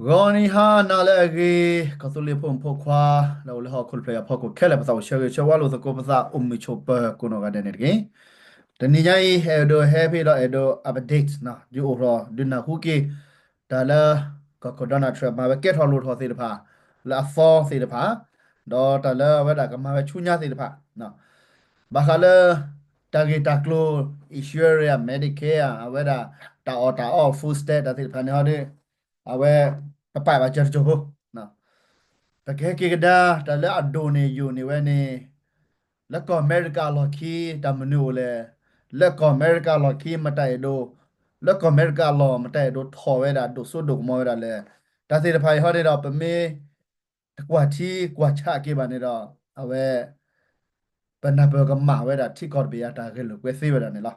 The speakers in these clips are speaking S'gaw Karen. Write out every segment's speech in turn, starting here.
ဂီၤနံၤဟါနၤလၢအဂ့ၤ, ကီၢ်သူလ့ၤဖိမုၣ်ဖိခွါ လၢအိၣ်လၢဟီၣ်ခိၣ်တဖျၢၣ်အံၤအဖီခိၣ်ခဲလၢာ် ပသးအိၣ်ဆၢဂ့ၤဆၢဝါလိာ်သကိးပသး အိၣ်မုာ်ဆိးပၢၤကိးနီၢ်ဂၤဒဲးန့ၣ်တက့ၢ်. တနံၤညါအံၤ အဲၣ်ဒိးဟဲဖဲဒီးအဲၣ်ဒိး update ဒုးအိၣ်ထီၣ် ဒုးနၢ်ဟူက့ၤ တၢ်လၢ ကီၢ်ခိၣ် Donald Trump မၤဝဲကဲထီၣ်လိၣ်ထီၣ်သ့ၣ်တဖၣ် လၢအသီသ့ၣ်တဖၣ်, ဒီးတၢ်လၢအဝဲဒၣ်ကမၤဝဲဆူညါသ့ၣ်တဖၣ် ဘၣ်ဃးလၢ တၢ်ဂ့ၢ်တၢ်ကျိၤ insurance ဧါ Medicare ဧါ အဝဲဒၣ်တၢ်အီၣ်တၢ်အီ food stamp တၢ်သ့ၣ်တဖၣ်န့ၣ်ဟီဒီး အဝဲ ပပာ်ဘၣ်စၢၤတစိၢ်ဖိ ပကဟဲက့ၤကဒါ တၢ်လၢအဒိၣ်န့ၢ်ယိာ်န့ၢ်ဝဲန့ၣ် လၢကီၢ်အမဲရကၤအလီၢ်ခံ တၢ်မနုၤအိၣ်လဲၣ်, လၢကီၢ်အမဲရကၤအလီၢ်ခံ မတၤအဲၣ်ဒိး, လၢကီၢ်အမဲရကၤအလီၢ် မတၤအဲၣ်ဒိးထီၣ်ဝဲဒၣ် ဒိၣ်စိဒိၣ်ကမီၤဝဲဒၣ်လဲၣ်. တၢ်သ့ၣ်တဖၣ်အံၤဟီန့ၣ်ဒီး ပမ့ၢ် တကွၢ်ထံကွၢ်ဆးက့ၤဘၣ်န့ၣ်ဒီး အဝဲ ပနၢ်ပၢၢ်ကမၣ်ဝဲဒၣ်ထံကီၢ်တဘ့ၣ်အတၢ်ဂဲၤလိာ်ကွဲသ့ဝဲဒၣ်န့ၣ်လီၤ.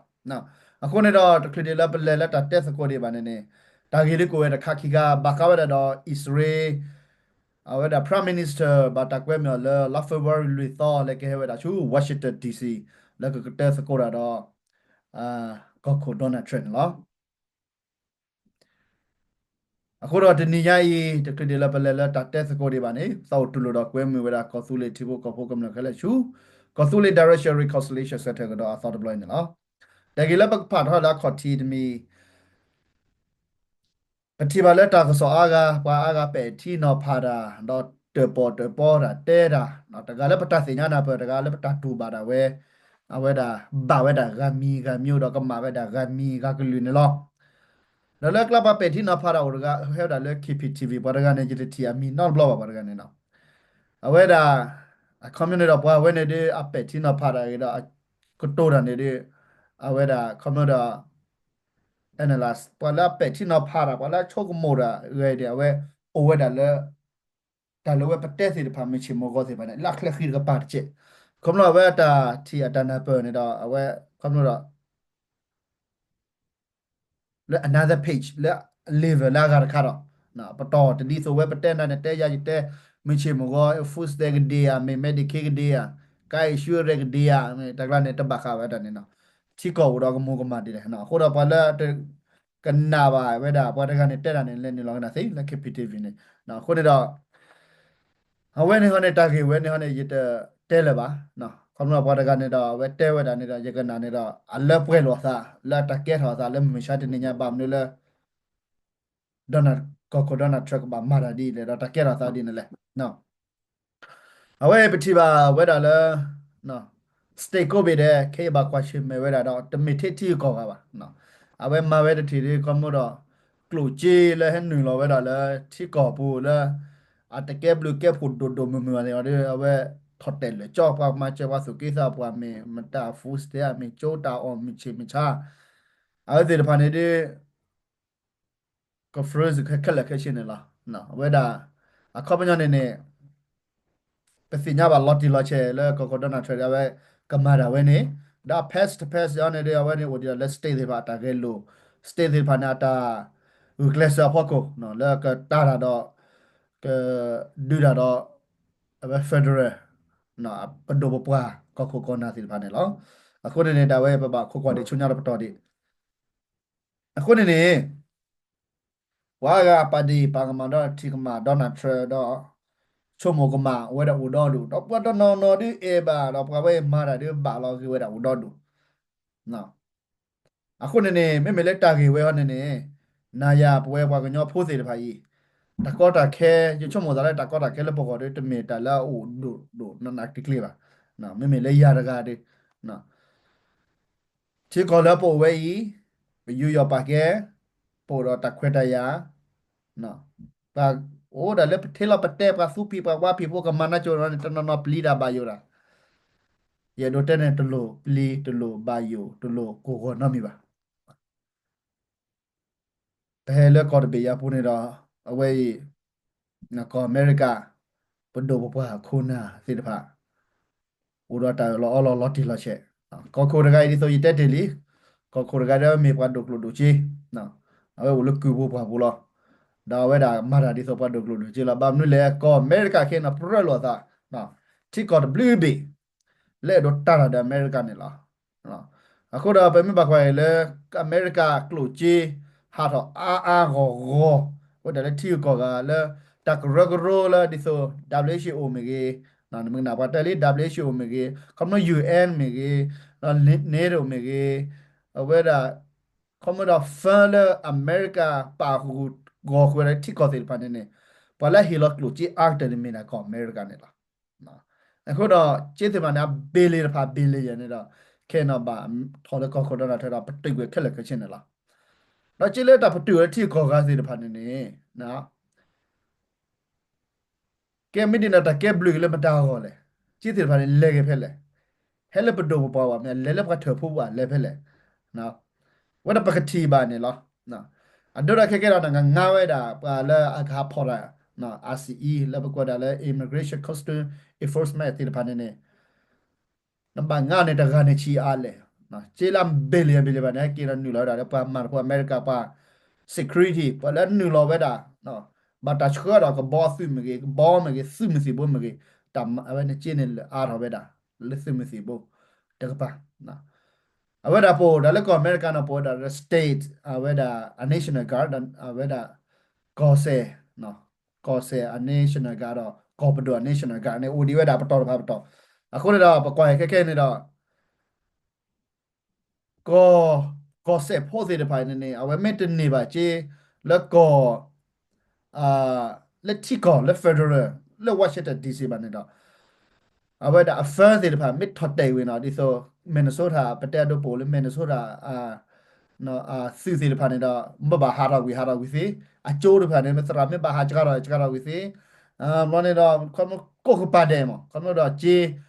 အဃိန့ၣ်ဒီး တချုးဒံးလၢပလဲၤလၢတၢ်တဲသကိးဒံးဘၣ်န့ၣ်န့ၣ် တၢ်ဂ့ၢ်လၢကအိၣ်ဝဲတခါခံခါ ဘၣ်ဃးဝဲဒၣ်ဒီး အံၣ်စရ့လး အဝဲဒၣ် Prime Minister ဘၣ်တၢ်ကွဲမုာ်အီၤလၢ လါ February လွံၢ်သီ လၢကဟဲဝဲဒၣ်ဆူ Washington D C လၢကကတၢၢ်သကိးတၢ်ဒီး ကီၢ်ခိၣ် Donald Trump န့ၣ်လီၤ. အဃိဒီးတနံၤညါအံၤ တချုးဒံးလၢပလဲၤလၢတၢ်တဲသကိးဒံးဘၣ်န့ၣ် သးအိၣ်တူၢ်လိာ်ဒီးကွဲမုာ်ဝဲဒၣ်ကီၢ်သူလ့ၤထံဖိကီၢ်ဖိကမျၢၢ်ခဲလၢာ်ဆူ ကီၢ်သူလ့ၤ Direction Reconciliation Center ကဒီးအသီတဘျီအံၤန့ၣ်လီၤ. တၢ်ဂ့ၢ်လၢပကဖးထီၣ်လၢအခီၣ်ထံးတမံၤ ပထံၣ်ဘၣ်လၢတၢ်ကစီၣ်အါဂၤ ပှၤအါဂၤပဲာ်ထံနီၤဖးတၢ် ဒီးတၢၣ်ပီၣ်တၢၣ်ပီတၢ်တဲတၢ် တဂၤလၢပတၢ်သ့ၣ်ညါနၢ်ပၢၢ် တဂၤလၢပတၢ်တူၢ်ဘၣ်ဒၣ်ဝဲ အဝဲဒၣ်ဘၣ်ဝဲဒၣ်ဂၤမံၤဂၤမံၤ ဒီးကမၣ်ဝဲဒၣ်ဂၤမံၤဂၤကလုာ်န့ၣ်လီၤ. ဒီးလၢကျါပှၤပဲာ်ထံနီၤဖးတၢ်အိၣ်တဂၤ ဟဲဝဲဒၣ်လၢ K P T V ပှၤတဂၤန့ၣ် ယတထံၣ်အမံၤနီတဘျီဘၣ် ပှၤတဂၤန့ၣ်လီၤ. အဝဲဒၣ် အခီပညီန့ၣ်ဒီး ပှၤဝဲန့ၣ်ဒီး အပဲာ်ထံနီၤဖးတၢ်ဂ့ၤဒီး အကတိၤတၢ်န့ၣ်ဒီး အဝဲဒၣ်အခီပညီဒီး analyze ပှၤလၢအပဲာ်ထံနီၤဖးတၢ် ပှၤလၢအဆိကမိၣ်တၢ်ဂ့ၤန့ၣ် အဝဲအိၣ်ဝဲဒၣ်လၢ တၢ်လၢအဝဲပတဲသ့ၣ်တဖၣ် မုၢ်ဆ့ၣ်မုၢ်ဂီၤသ့ၣ်တဖၣ်န့ၣ် လၢအချၢဃံတကပၤတက့ၢ်. ခီဖျိအဝဲတၢ်ထံၣ်အတၢ်နၢ်ပၢၢ်န့ၣ်ဒီး အဝဲခီဖျိဒီး လၢ another page လၢ level လၢအဂၤတခါဒီး ပတီၢ်တဒ်သိးဝဲပတဲနၤန့ၣ် တဲယၤယတဲ မုၢ်ဆ့ၣ်မုၢ်ဂီၤ food stamp ကဒ့ဧါ မ့ၢ် Medicaid ကဒ့ဧါ car insurance ကဒ့ဧါ တၢ်ကျါန့ၣ် တဘၣ်ဃးဝဲဒၣ်န့ၣ် ထံကီၢ်အိၣ်ဒီးကမူၤကမၣ်ဒ်လဲၣ်. အဃိဒီးပှၤလၢ ကနၣ်ဘၣ်ဝဲဒၣ် ပှၤတဂၤန့ၣ်တဲတၢ်န့ၣ် လဲၤနုာ်လီၤကနၣ်သ့ လၢ K P T V န့ၣ် အဃိန့ၣ်ဒီး အဝဲန့ၣ်ဟီန့ၣ် တၢ်ဂ့ၢ်ဝဲန့ၣ်ဟီန့ၣ် ယတတဲလၢၤဘၣ်. ခီဖျိပှၤတဂၤန့ၣ်ဒီး အဝဲတဲဝဲဒၣ်န့ၣ်ဒီး ယကနၣ်န့ၣ်ဒီး အလၢပှဲၤလိာ်အသး လၢတၢ်ကဲထီၣ်အသးလၢမုၢ်မဆါတနံၤညါ ဘၣ်မနုၤလၢ Donald ကီၢ်ခိၣ် Donald Trump ကဘၣ်မၤတၢ်ဒ်လဲၣ် ဒီးတၢ်ကဲထီၣ်အသးဒ်န့ၣ်လဲၣ်. အဝဲပထံၣ်ဘၣ်ဝဲဒၣ်လၢ state ကိးဘ့ၣ်ဒဲး ခဲအံၤဘၣ်ကွၢ်ဆၢၣ်မဲာ်ဝဲဒၣ်ဒီး တမ့ၢ်ထဲထံဂုၤကီၢ်ဂၤဘၣ်. အဝဲမၤဝဲတထံၣ်ဒ်ခီဖျိဒီး ကျိၣ်စ့လၢဟဲနုာ်လီၤဝဲဒၣ်လၢထံကီၢ်ပူၤလၢ အတကဲဘျုးကဲဖှိၣ်ဒိၣ်ဒိၣ်မုၢ်မုၢ်ဘၣ်န့ၣ်ဒီး အဝဲထီၣ်တဲာ်လၢာ်ကၠီ ပှၤမၤစၢၤပှၤသူၣ်က့သးပှၢ်မ့ၢ် မတၤ food stamp မ့ၢ် ကၠိတၢ်အီၣ်မုၢ်ဆ့ၣ်မုၢ်ဆါ အဝဲသ့ၣ်တဖၣ်န့ၣ်ဒီး က frozen ခဲလၢာ်ခဲဆ့န့ၣ်လီၤ. အဝဲဒၣ် အခီပညီန့ၣ်န့ၣ် ပသ့ၣ်ညါဘၣ်လီၤတံၢ်လီၤဆဲးလၢကီၢ်ခိၣ် Donald Trump အဝဲကမၤတၢ်ဝဲန့ၣ် ဒီး pass တ pass အီၤန့ၣ်ဒီး အဝဲန့ၣ်အိၣ်ဒံးဒီးလၢ state သ့ၣ်တဖၣ်အတၢ်ဂဲၤလိာ် state သ့ၣ်တဖၣ်န့ၣ် အတၢ်ဂုာ်ကျဲးစၢးအဖီခိၣ် လၢကတာ်တၢ်ဒီး ကဒုးတၢ်ဒီး အဝဲ federal ပဒိၣ်ပပှၢ်ကီၢ်ခိၣ်ကီၢ်နၢ်သ့ၣ်တဖၣ်န့ၣ်လီၤ. အဃိန့ၣ်န့ၣ် တၢ်ဝဲပဘၣ်ခိးကွၢ်ဒံးဆူညါတပတီၢ်ဒံး အဃိန့ၣ်န့ၣ် ပှၤအါဂၤပာ်ဒ့ၣ်ပာ်ကမၣ်ဒီးထံၣ်ကမၣ် Donald Trump ဒီး ဆိကမိၣ်ကမၣ်ဝဲဒၣ်အိၣ်ဒီဒူၣ် ဒီးပှၤတနီၤနီၤဒုးအဲၣ်ဘၣ် ဒီးပှၤဝဲအံၤမၤတၢ်ဒုးဘၣ်လီၤဂ့ၤဝဲဒၣ်အိၣ်ဒီဒူၣ် အဃိန့ၣ်န့ၣ် မ့မ့ၢ်လၢတၢ်ဂ့ၢ်ဝဲဟီန့ၣ်န့ၣ် နၤယၤပဝဲပှၤကညီဖိသ့ၣ်တဖၣ်အံၤ တၢ်ကီတၢ်ခဲ ယဆိကမိၣ်သးလၢတၢ်ကီတၢ်ခဲလၢပဂီၢ်ဒီး တမ့ၢ်တၢ်လၢအအိၣ်ဒိၣ်ဒိၣ်နးနးကျ့ကျ့ဘၣ်. မ့မ့ၢ်လၢယၤတဂၤဒီး ထံကီၢ်လၢပအိၣ်ဝဲအံၤ ပယူးယီၣ်ပာ်ကဲ ပအိၣ်ဒီးတၢ်ခွဲးတၢ်ယာ် ပအိၣ်ဒၣ်လၢပထ့လီၤပတဲ ပှၤသူဖံးပှၤဝါဖံးဖိကမၤနၢၤကၠိဒီးန့ၣ် တနီၤနီၤပျံၤတၢ်ဘၣ်ယိၣ်တၢ် ယအဲၣ်ဒိးတဲန့ၣ် တလိၣ်ပျံၤ တလိၣ်ဘၣ်ယိၣ် တလိၣ်ကိၢ်ဂီၤနီတမံၤဘၣ်. ပဟဲလၢကီၢ်တဘ့ၣ်အံၤအပူၤန့ၣ်ဒီး အဝဲအံၤ ကီၢ်အမဲရကၤ ပဒိၣ်ပပှၢ်ခိၣ်နၢ်သ့ၣ်တဖၣ် အိၣ်ဒီးတၢ်အၢၣ်လီၤအီလီၤလီၤတံၢ်လီၤဆဲး, ကီၢ်ခိၣ်တဂၤအံၤဒ်သိးယတဲတ့ၢ်လံ, ကီၢ်ခိၣ်တဂၤဒ်အဝဲမ့ၢ်ပှၤဒိၣ်ကျိၣ်ဒိၣ်စ့, အဝဲအိၣ်လၢကုၢ်ပူၤပှၢ်ပူၤလီၤ. ဒီးအဝဲဒၣ်မၤတၢ်ဒ်သိးပှၤဒိၣ်ကျိၣ်ဒိၣ်စ့လီၤ. ဘၣ်မနုၤလဲၣ် ကီၢ်အမဲရကၤခဲအံၤန့ၣ် ပြၢလိာ်အသး ထံကီၢ်တဘျုးဘ့ၣ် လၢအဲၣ်ဒိးတၢ်တၢ်ဒီးအမဲရကၤန့ၣ်လီၤ. အဃိဒီးပမ့ၢ်ဘၣ်ကွၢ်အံၤလၢ အမဲရကၤကျိၣ်စ့ ဟးထီၣ်အါအါဂီၢ်ဂီၢ် အိၣ်ဒၣ်လၢထံဂုၤကီၢ်ဂၤလၢ တၢ်ကရၢကရိလၢဒ်သိး W H O မ့ၢ်ဂ့ၤ, နမ့ၢ်ကနၣ်ပှၤတဲလံ W H O မ့ၢ်ဂ့ၤ, ခီဖျိ U N မ့ၢ်ဂ့ၤ, ဒီး NATO မ့ၢ်ဂ့ၤ, အဝဲဒၣ် ခီဖျိဒီး fund လၢအမဲရကၤပာ်ဃုာ်ဂီၢ်ဃုာ်ဝဲဒၣ်ထံကီၢ်သ့ၣ်တဖၣ်န့ၣ်န့ၣ် ပှၤလၢဟ့ၣ်လီၤကျိၣ်စ့အါကတၢၢ်န့ၣ်မ့ၢ်ဒၣ်ကီၢ်အမဲရကၤန့ၣ်လီၤ. အဃိဒီး စ့သ့ၣ်တဖၣ်န့ၣ် အ billion တဖၣ် billion န့ၣ်ဒီး ခဲအံၤန့ၣ်ဘၣ်ထီၣ်လၢကီၢ်ခိၣ် Donald Trump ဒီးပတုာ်ကွံာ်ခဲလၢာ်ခဲဆ့န့ၣ်လီၤ. ဒီးစ့လၢတၢ်ပတုာ်လၢထံကီၢ်ဂၤသ့ၣ်တဖၣ်န့ၣ်န့ၣ် ကဲမ့ၢ်ဒ်န့ၣ် တၢ်ကဲဘျုးက့ၤလၢမတၤအဂီၢ်လဲၣ်. စ့သ့ၣ်တဖၣ်န့ၣ် လဲၤက့ၤဖဲလဲၣ်. ဟဲလၢပဒိၣ်ပပှၢ်ဘၣ်မ့ၢ် လဲၤလၢပှၤထၢၣ်ဖိဘၣ် လဲၤဖဲလဲၣ်. ဝဲဒၣ်ပကထံၣ်ဘၣ်န့ၣ်လီၤ. အဒိဒီးခဲကဲဒီး နကငါဝဲဒၣ် ပှၤလၢအကဟးဖီၣ်တၢ် I C E လၢပကွဲးဒၣ်လၢ Immigration Customs Enforcement သ့ၣ်တဖၣ်န့ၣ်န့ၣ် နဘၣ်ငါန့ၣ်တဂၤန့ၣ်ဆံးအါလဲၣ်. စ့လၢ billion billion ဘၣ်န့ၣ် ဟဲက့ၤဒီးနုာ်လီၤဝဲဒၣ်လၢပှၤမၤတၢ်ဖိအမဲရကၤပှၤ security ပှၤလၢနုာ်လီၤဝဲဒၣ် ဘၣ်တၢ်ဆှၢဒီးကဘီသုးမ့ၢ်ဂ့ၤ ကဘီမ့ၢ်ဂ့ၤ သုးမုၢ်သံၣ်ဘိမ့ၢ်ဂ့ၤ တၢ်အဝဲန့ၣ်စ့န့ၣ်လၢအါထီၣ်ဝဲဒၣ် လၢသုးမုၢ်သံၣ်ဘိ တကပၤ အဝဲဒၣ်ပအိၣ်ဒၣ်လၢကီၢ်အမဲရကၤန့ၣ် ပအိၣ်ဝဲဒၣ်လၢ state အဝဲဒၣ် အ National Guard ဒီးအဝဲဒၣ် ကီၢ်စဲၣ် ကီၢ်စဲၣ်အ National Guard ဒီးကီၢ်ပဒိၣ်အ National Guard န့ၣ် အိၣ်ဒံးဝဲဒၣ်ပတီၢ်တဖၣ်ပတီၢ်. အဃိန့ၣ်ဒီး ပကွၢ်ဟဲခဲခဲအံၤန့ၣ်ဒီး ကီၢ် ကီၢ်စဲၣ်ဖိသ့ၣ်တဖၣ်အံၤန့ၣ်န့ၣ် အဝဲမ့ၢ်တန့ၢ်ဘၣ်က့ လၢကီၢ် လၢထံကီၢ်လၢ federal လၢ Washington D C ဘၣ်န့ၣ်ဒီး အဝဲဒၣ်အ fund သ့ၣ်တဖၣ် မ့ၢ်ထီၣ်တဲာ်ဝံၤန့ၣ် ဒ်သိး Minnesota ပတဲအဒိပအိၣ်လၢ Minnesota သုးသ့ၣ်တဖၣ်န့ၣ်ဒီး မ့ၢ်ဘၣ်ဟးထီၣ်ဝံၤဟးထီၣ်ဝံၤသ့, အကၠိတဖၣ်န့ၣ် မ့ၢ်သရၣ်မ့ၢ်ဘၣ်ဟးစှၤထီၣ်စှၤထီၣ်ဝံၤသ့, ဘျီန့ၣ်ဒီး ခီဖျိကိးကပၤဒဲးမး ခီဖျိဒီးက့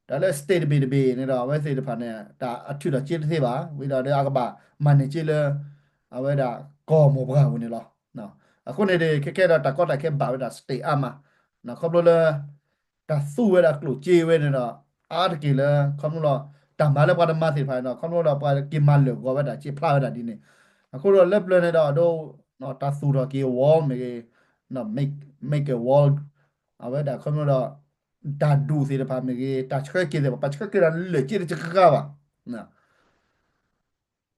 တၢ်လၢ state တဘ့ၣ်တဘ့ၣ်န့ၣ်ဒီး အဝဲသ့ၣ်တဖၣ်န့ၣ် တၢ်အထုးထီၣ်က့တသ့ဘၣ် ဝံၤဒီးအကဘၣ်မၤန့ၢ်က့လၢ အဝဲဒၣ်ကီၢ်မိၢ်ပှၢ်ပူၤန့ၣ်လီၤ. အဃိန့ၣ်ဒီး ခဲခဲဒီးတၢ်ကီတၢ်ခဲဘၣ်ဝဲဒၣ် state အါမး ခီဖျိလၢ တၢ်သူဝဲဒၣ်ကျိၣ်စ့ဝဲန့ၣ်ဒီး အါတက့ၢ်လၢ ခီဖျိလီၤ တၢ်မၤလၢပှၤတမၤသ့ၣ်တဖၣ်န့ၣ်ဒီး ခီဖျိဒီးပှၤက့ၤမၤလၢာ်ဂီၤဝဲဒၣ် က့ၤဖျါဝဲဒၣ်ဒ်န့ၣ် အဃိဒီးလၢပျၢၤန့ၣ်ဒီး အဒိ တၢ်သူၣ်ထီၣ်က့ၤ wall မ့ၢ်ဂ့ၤ make a wall အဝဲဒၣ်ခီဖျိဒီး တၢ်ဒူၣ်သ့ၣ်တဖၣ်မ့ၢ်ဂ့ၤ တၢ်ဆှၢက့ၤသ့ၣ်တဖၣ် ပှၤဆှၢက့ၤဒီးလၢာ်က့တကကါဘၣ်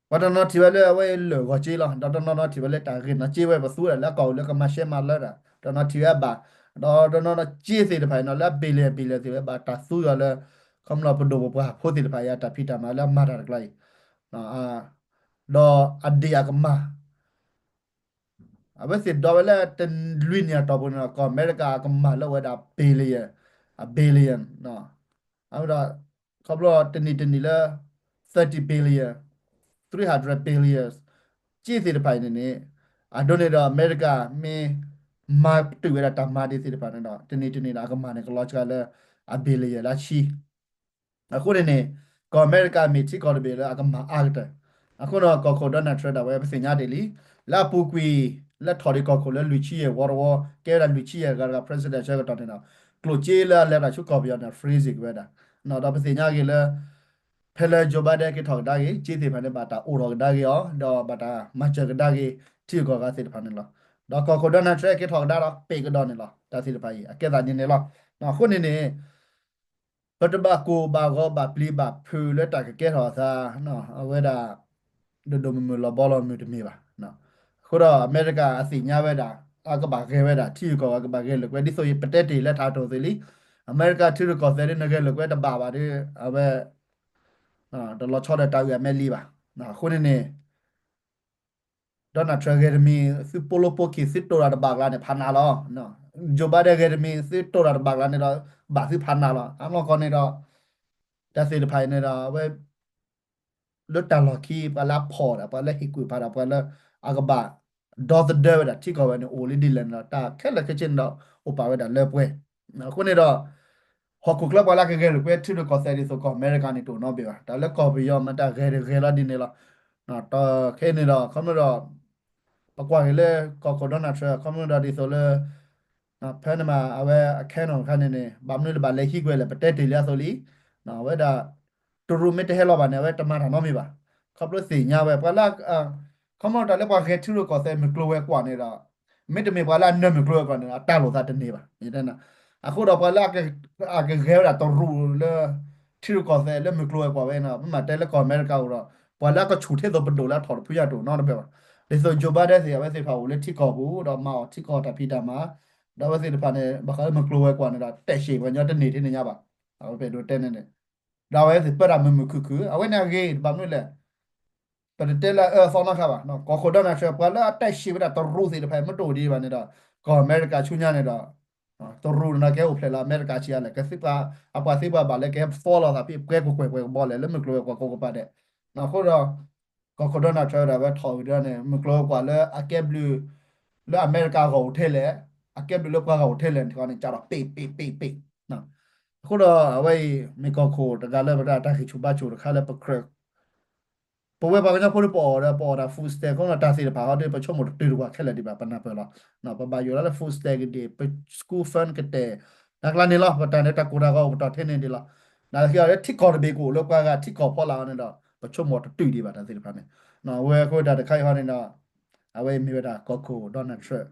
ပှၤတနီၤထံၣ်ဝဲလၢအဝဲလၢာ်ဂီၤက့လီၤ ဒီးတနီၤနီၤထံၣ်ဝဲလၢတၢ်ဂ့ၢ်နီၢ်က့ဝဲ ပသူဝဲဒၣ်လၢအကီၢ်လၢကမၤရှဲမၤလၢတၢ် တနီၤထံၣ်ဝဲအဘၣ် ဒီးတနီၤနီၤက့သ့ၣ်တဖၣ်အံၤနီၤ လၢအ billion billion သ့ၣ်ဝဲဘၣ်တၢ်သူယီၤလၢ ခီဖျိပဒိၣ်ပပှၢ်ဖိသ့ၣ်တဖၣ်အံၤ တၢ်ဖံးတၢ်မၤလၢအမၤတၢ်တကျါအံၤ ဒီးအဒံၣ်အကမၢ် အဝဲသ့ၣ်ဒိးဝဲလၢတလွံၢ်နံၣ်အတီၢ်ပူၤန့ၣ်ဒီး ကီၢ်အမဲရကၤအကမၢ်လၢအဝဲဒၣ် billion, အ billion, အဝဲဒၣ် ခီဖျိတနံၣ်တနံၣ်လၢ thirty billion, three hundred billion က့သ့ၣ်တဖၣ်အံၤန့ၣ်န့ၣ် အဒိန့ၣ်ဒီး အမဲရကၤမ့ၢ်မၤတုာ်ဝဲဒၣ်တၢ်မၤဒ်သ့ၣ်တဖၣ်န့ၣ်ဒီး တနံၣ်တနံၣ်ဒီးအကမၢ်န့ၣ်ကလီၤစှၤလၢအ billion လၢအဆံ အဃိန့ၣ်န့ၣ် ကီၢ်အမဲရကၤမ့ၢ်ထံကီၢ်တဘ့ၣ်လၢအကမၢ်အါကတၢၢ် အဃိန့ၣ် ကီၢ်ခိၣ် Donald Trump ဒၣ်ဝဲပသ့ၣ်ညါဒ်လံ လၢအပူၤကွံာ် လၢထီၣ်ဒံးကီၢ်ခိၣ်လၢလွံၢ်ဆံယဲၢ်ဝီတဝီ ကဲဝဲဒၣ်လွံၢ်ဆံယဲၢ်ဂၤတဂၤ presidential ကတီၢ်န့ၣ်ဒီး ကျိၣ်စ့လၢအလဲၤတၢ်ဆူကီၢ်ပယီၤန့ၣ် freeze က့ၤဝဲဒၣ် ဒီးပသ့ၣ်ညါက့ၤလၢ ဖဲလၢ Joe Biden က့ၤထီၣ်ကဒါက့ၤ က့သ့ၣ်တဖၣ်န့ၣ် ဘၣ်တၢ်အိးထီၣ်ကဒါက့ၤအီၤ ဒီးဘၣ်တၢ်မၤစၢၤကဒါက့ၤ ထံဂုၤကီၢ်ဂၤသ့ၣ်တဖၣ်န့ၣ်လီၤ. ဒီးကီၢ်ခိၣ် Donald Trump က့ၤထီၣ်ကဒါဒီး ပ့းကဒီးန့ၣ်လီၤ. တၢ်သ့ၣ်တဖၣ်အံၤ အကဲသးဒ်န့ၣ်လီၤ. အဃိန့ၣ်န့ၣ် ပတဘၣ်ကိၢ်ဘၣ်ဂီၤဘၣ်ပျံၤဘၣ်ဖုးလၢတၢ်ကကဲထီၣ်အသး အဝဲဒၣ် ဒိၣ်ဒိၣ်မုၢ်မုၢ်လီၤဘီလီၤမုၢ်တမ့ၢ်ဘၣ်. အဃိဒီးအမဲရကၤအသ့ၣ်ညါဝဲဒၣ် အကဘၣ်ဂဲၤဝဲဒၣ် ထံဂုၤကီၢ်ဂၤကဘၣ်ဂဲၤလိာ်ကွဲ ဒ်သိးယပတဲတ့ၢ်လၢထးတိၢ်သ့ၣ်လံ. အမဲရကၤထံရူၢ်ကီၢ်သဲးဒ်နဂဲၤလိာ်ကွဲတဘၣ်ဘၣ်ဒီး အဝဲ တလီၤဆီဒီးတၢ်အုၣ်အမဲလံဘၣ်. အဃိန့ၣ်န့ၣ် Donald Trump ဂဲၤတမံၤ သုပိာ်လိာ်ပိာ်ခံ သုတိၢ်တၢ်တဘၣ်ကျါန့ၣ် ဖးနးလီၤ. Joe Biden ဂဲၤတမံၤ သုတိၢ်တၢ်တဘၣ်ကျါန့ၣ်ဒီး ဘၣ်သုဖးနးလီၤ. အနီၢ်ကီၢ်န့ၣ်ဒီး တၢ်သ့ၣ်တဖၣ်အံၤန့ၣ်ဒီး အဝဲ လၢတၢ်လီၢ်ခံ ပှၤလၢအဖီၣ်ဒီး ပှၤလၢဟ့ၣ်ကူၣ်ဖးဒီး ပှၤလၢအကဘၣ် ဒီသဒၢဝဲဒၣ်ထံကီၢ်ဝဲန့ၣ် အိၣ်လံဒ်လဲၣ်န့ၣ်ဒီး တၢ်ခဲလၢာ်ခဲဆ့န့ၣ်ဒီး အိၣ်ပာ်ဝဲဒၣ်လၢပှဲၤ. အဃိန့ၣ်ဒီး ဟီၣ်ခိၣ်ချၢပှၤလၢကဂဲၤလိာ်ကွဲထံရူၢ်ကီၢ်သဲးဒ်သိးကီၢ်အမဲရကၤန့ၣ် တအိၣ်နီတဘ့ၣ်ဘၣ်. တၢ်လၢကီၢ်ပယီၤမ့ၢ်တၢ်ဂဲၤတဂဲၤလီၤဒ်န့ၣ်လီၤ. ဒီးခဲအံၤန့ၣ်ဒီး ခီဖျိဒီး ပကွၢ်က့ၤလၢကီၢ်ခိၣ် Donald Trump ခီဖျိဒီးဒ်သိးလၢ ဖဲန့ၣ်မး အဝဲအ Kenneth တခါန့ၣ်န့ၣ် ဘၣ်မနုၤလၢဘၣ်လဲၤဟံးကွံာ်လဲၣ် ပတဲတ့ၢ်လံအသိးလံ. အဝဲဒၣ် တရူးမ့ၢ်တဟဲလီၤဘၣ်န့ၣ် အဝဲတမၤတၢ်နီတမံၤဘၣ်. ခီဖျိသ့ၣ်ညါဝဲ ပှၤလၢ ခီဖျိတၢ်လၢပှၤဂဲၤထံရူၢ်ကီၢ်သဲးမုၢ်ကျိၤဝဲၤကွာ်န့ၣ်ဒီး မ့တမ့ၢ်ပှၤလၢအနၢမုၢ်ကျိၤဝဲၤကွာ်န့ၣ်ဒီး အတၢ်လိာ်သးတန့ၢ်ဘၣ်. အဃိဒီးပှၤလၢ အကဂဲၤဝဲဒၣ်တရူးလၢ ထံရူၢ်ကီၢ်သဲးလၢမုၢ်ကျိၤဝဲၤကွာ်ဝဲန့ၣ် ပမ့ၢ်တဲလၢကီၢ်အမဲရကၤအိၣ်ဒီး ပှၤလၢအကဆူၣ်ထဲသိးပဒိၣ်လၢအထီၣ်တဖုညါတအိၣ်နီတဘ့ၣ်ဘၣ်. ဒ်သိး Joe Biden သ့ၣ် အဝဲသ့ၣ်တဖၣ်အိၣ်လၢထံကီၢ်ပူၤ ဒီးမၤအီၣ်ထံကီၢ်တၢ်ဖံးတၢ်မၤ, ဒီးအဝဲသ့ၣ်တဖၣ်န့ၣ် ဘၣ်ဃးလၢမုၢ်ကျိၤဝဲၤကွာ်န့ၣ်ဒီး တဲာ်ရှံၣ်ပှၤကညီတန့ၢ်ထဲန့ၣ်ညါဘၣ်, အဝဲပအဲၣ်ဒိးတဲန့ၣ်န့ၣ်, ဒီးအဝဲသ့ၣ်ပၢတၢ်မုာ်မုာ်ခုၣ်ခုၣ် အဝဲန့ၣ်အဂ့ၤ ဘၣ်မနုၤလဲၣ် ပတတဲလၢအအၢအသီနီတခါဘၣ်, ကီၢ်ခိၣ် Donald Trump ပှၤလၢအတဲာ်ရှံၣ်ဝဲဒၣ်တရူးသ့ၣ်တဖၣ် မ့ၢ်တအိၣ်ဒံးဘၣ်န့ၣ်ဒီး ကီၢ်အမဲရကၤဆူညါန့ၣ်ဒီး တရူးန့ၣ်ဒီးကဟဲအိၣ်ဖျဲၣ်လီၤအမဲရကၤဆံးအါလဲၣ်, ကသံပှၤ အပှၤသံပှၤဘၣ်လၢကဟဲ follow သးဖဲပှဲၤကကွဲၢ်ပှဲၤကဘီလဲၣ် လၢမုၢ်ကျိၤဝဲၤကွာ်ကိးကပၤဒဲး, အဃိဒီး ကီၢ်ခိၣ် Donald Trump ဒၣ်ဝဲထီၣ်ဝံၤဒီးန့ၣ် မုၢ်ကျိၤဝဲၤကွာ်လၢအကဲဘျုး လၢအမဲရကၤဂီၢ်အိၣ်ထဲလဲၣ်, အကဲဘျုးလၢပှၤဂီၢ်အိၣ်ထဲလဲၣ်န့ၣ်န့ၣ် ကးဒီး ပ့ၣ်ပ့ၣ်ပ့ၣ်ပ့ၣ် အဃိဒီးအဝဲအံၤ မ့ၢ်ကီၢ်ခိၣ်တဂၤလၢပတၢ်ဂံၢ်ဆူၣ်ဘါဆူၣ်တခါလၢပကြၢး ပဝဲပှၤကညီဖိဒီးပအီၣ်ဒီး ပအီၣ်ဒၣ် food stamp အဃိဒီးတၢ်သ့ၣ်တဖၣ်ဟီဒီး ပဆိကမိၣ်တတုၤတပှၤခဲလၢာ်ဒံးဘၣ် ပနၢ်ပၢၢ်လီၤ. ပဘၣ်ယိၣ်လီၤလၢ food stamp ကဒံး ပ school fund ကတဲာ် နကျါန့ၣ်လီၤ. ပတၢ်န့ၣ်တၢ်ကိၢ်တၢ်ဂီၤအိၣ်ပတီၢ်ထဲန့ၣ်ဒံးလီၤ. နာ်သက့ဒီး ထံကီၢ်တဘ့ၣ်ကအိၣ်လၢပှၤဂၤထံကီၢ်ဖီလာ်အီၤန့ၣ်ဒီး ပဆိကမိၣ်တတုၤဒံးဘၣ်တၢ်သ့ၣ်တဖၣ်န့ၣ်. အဝဲအဃိတၢ်တခါအံၤဟီန့ၣ်ဒီး အဝဲအံၤမ့ၢ်ဝဲဒၣ်ကီၢ်ခိၣ် Donald Trump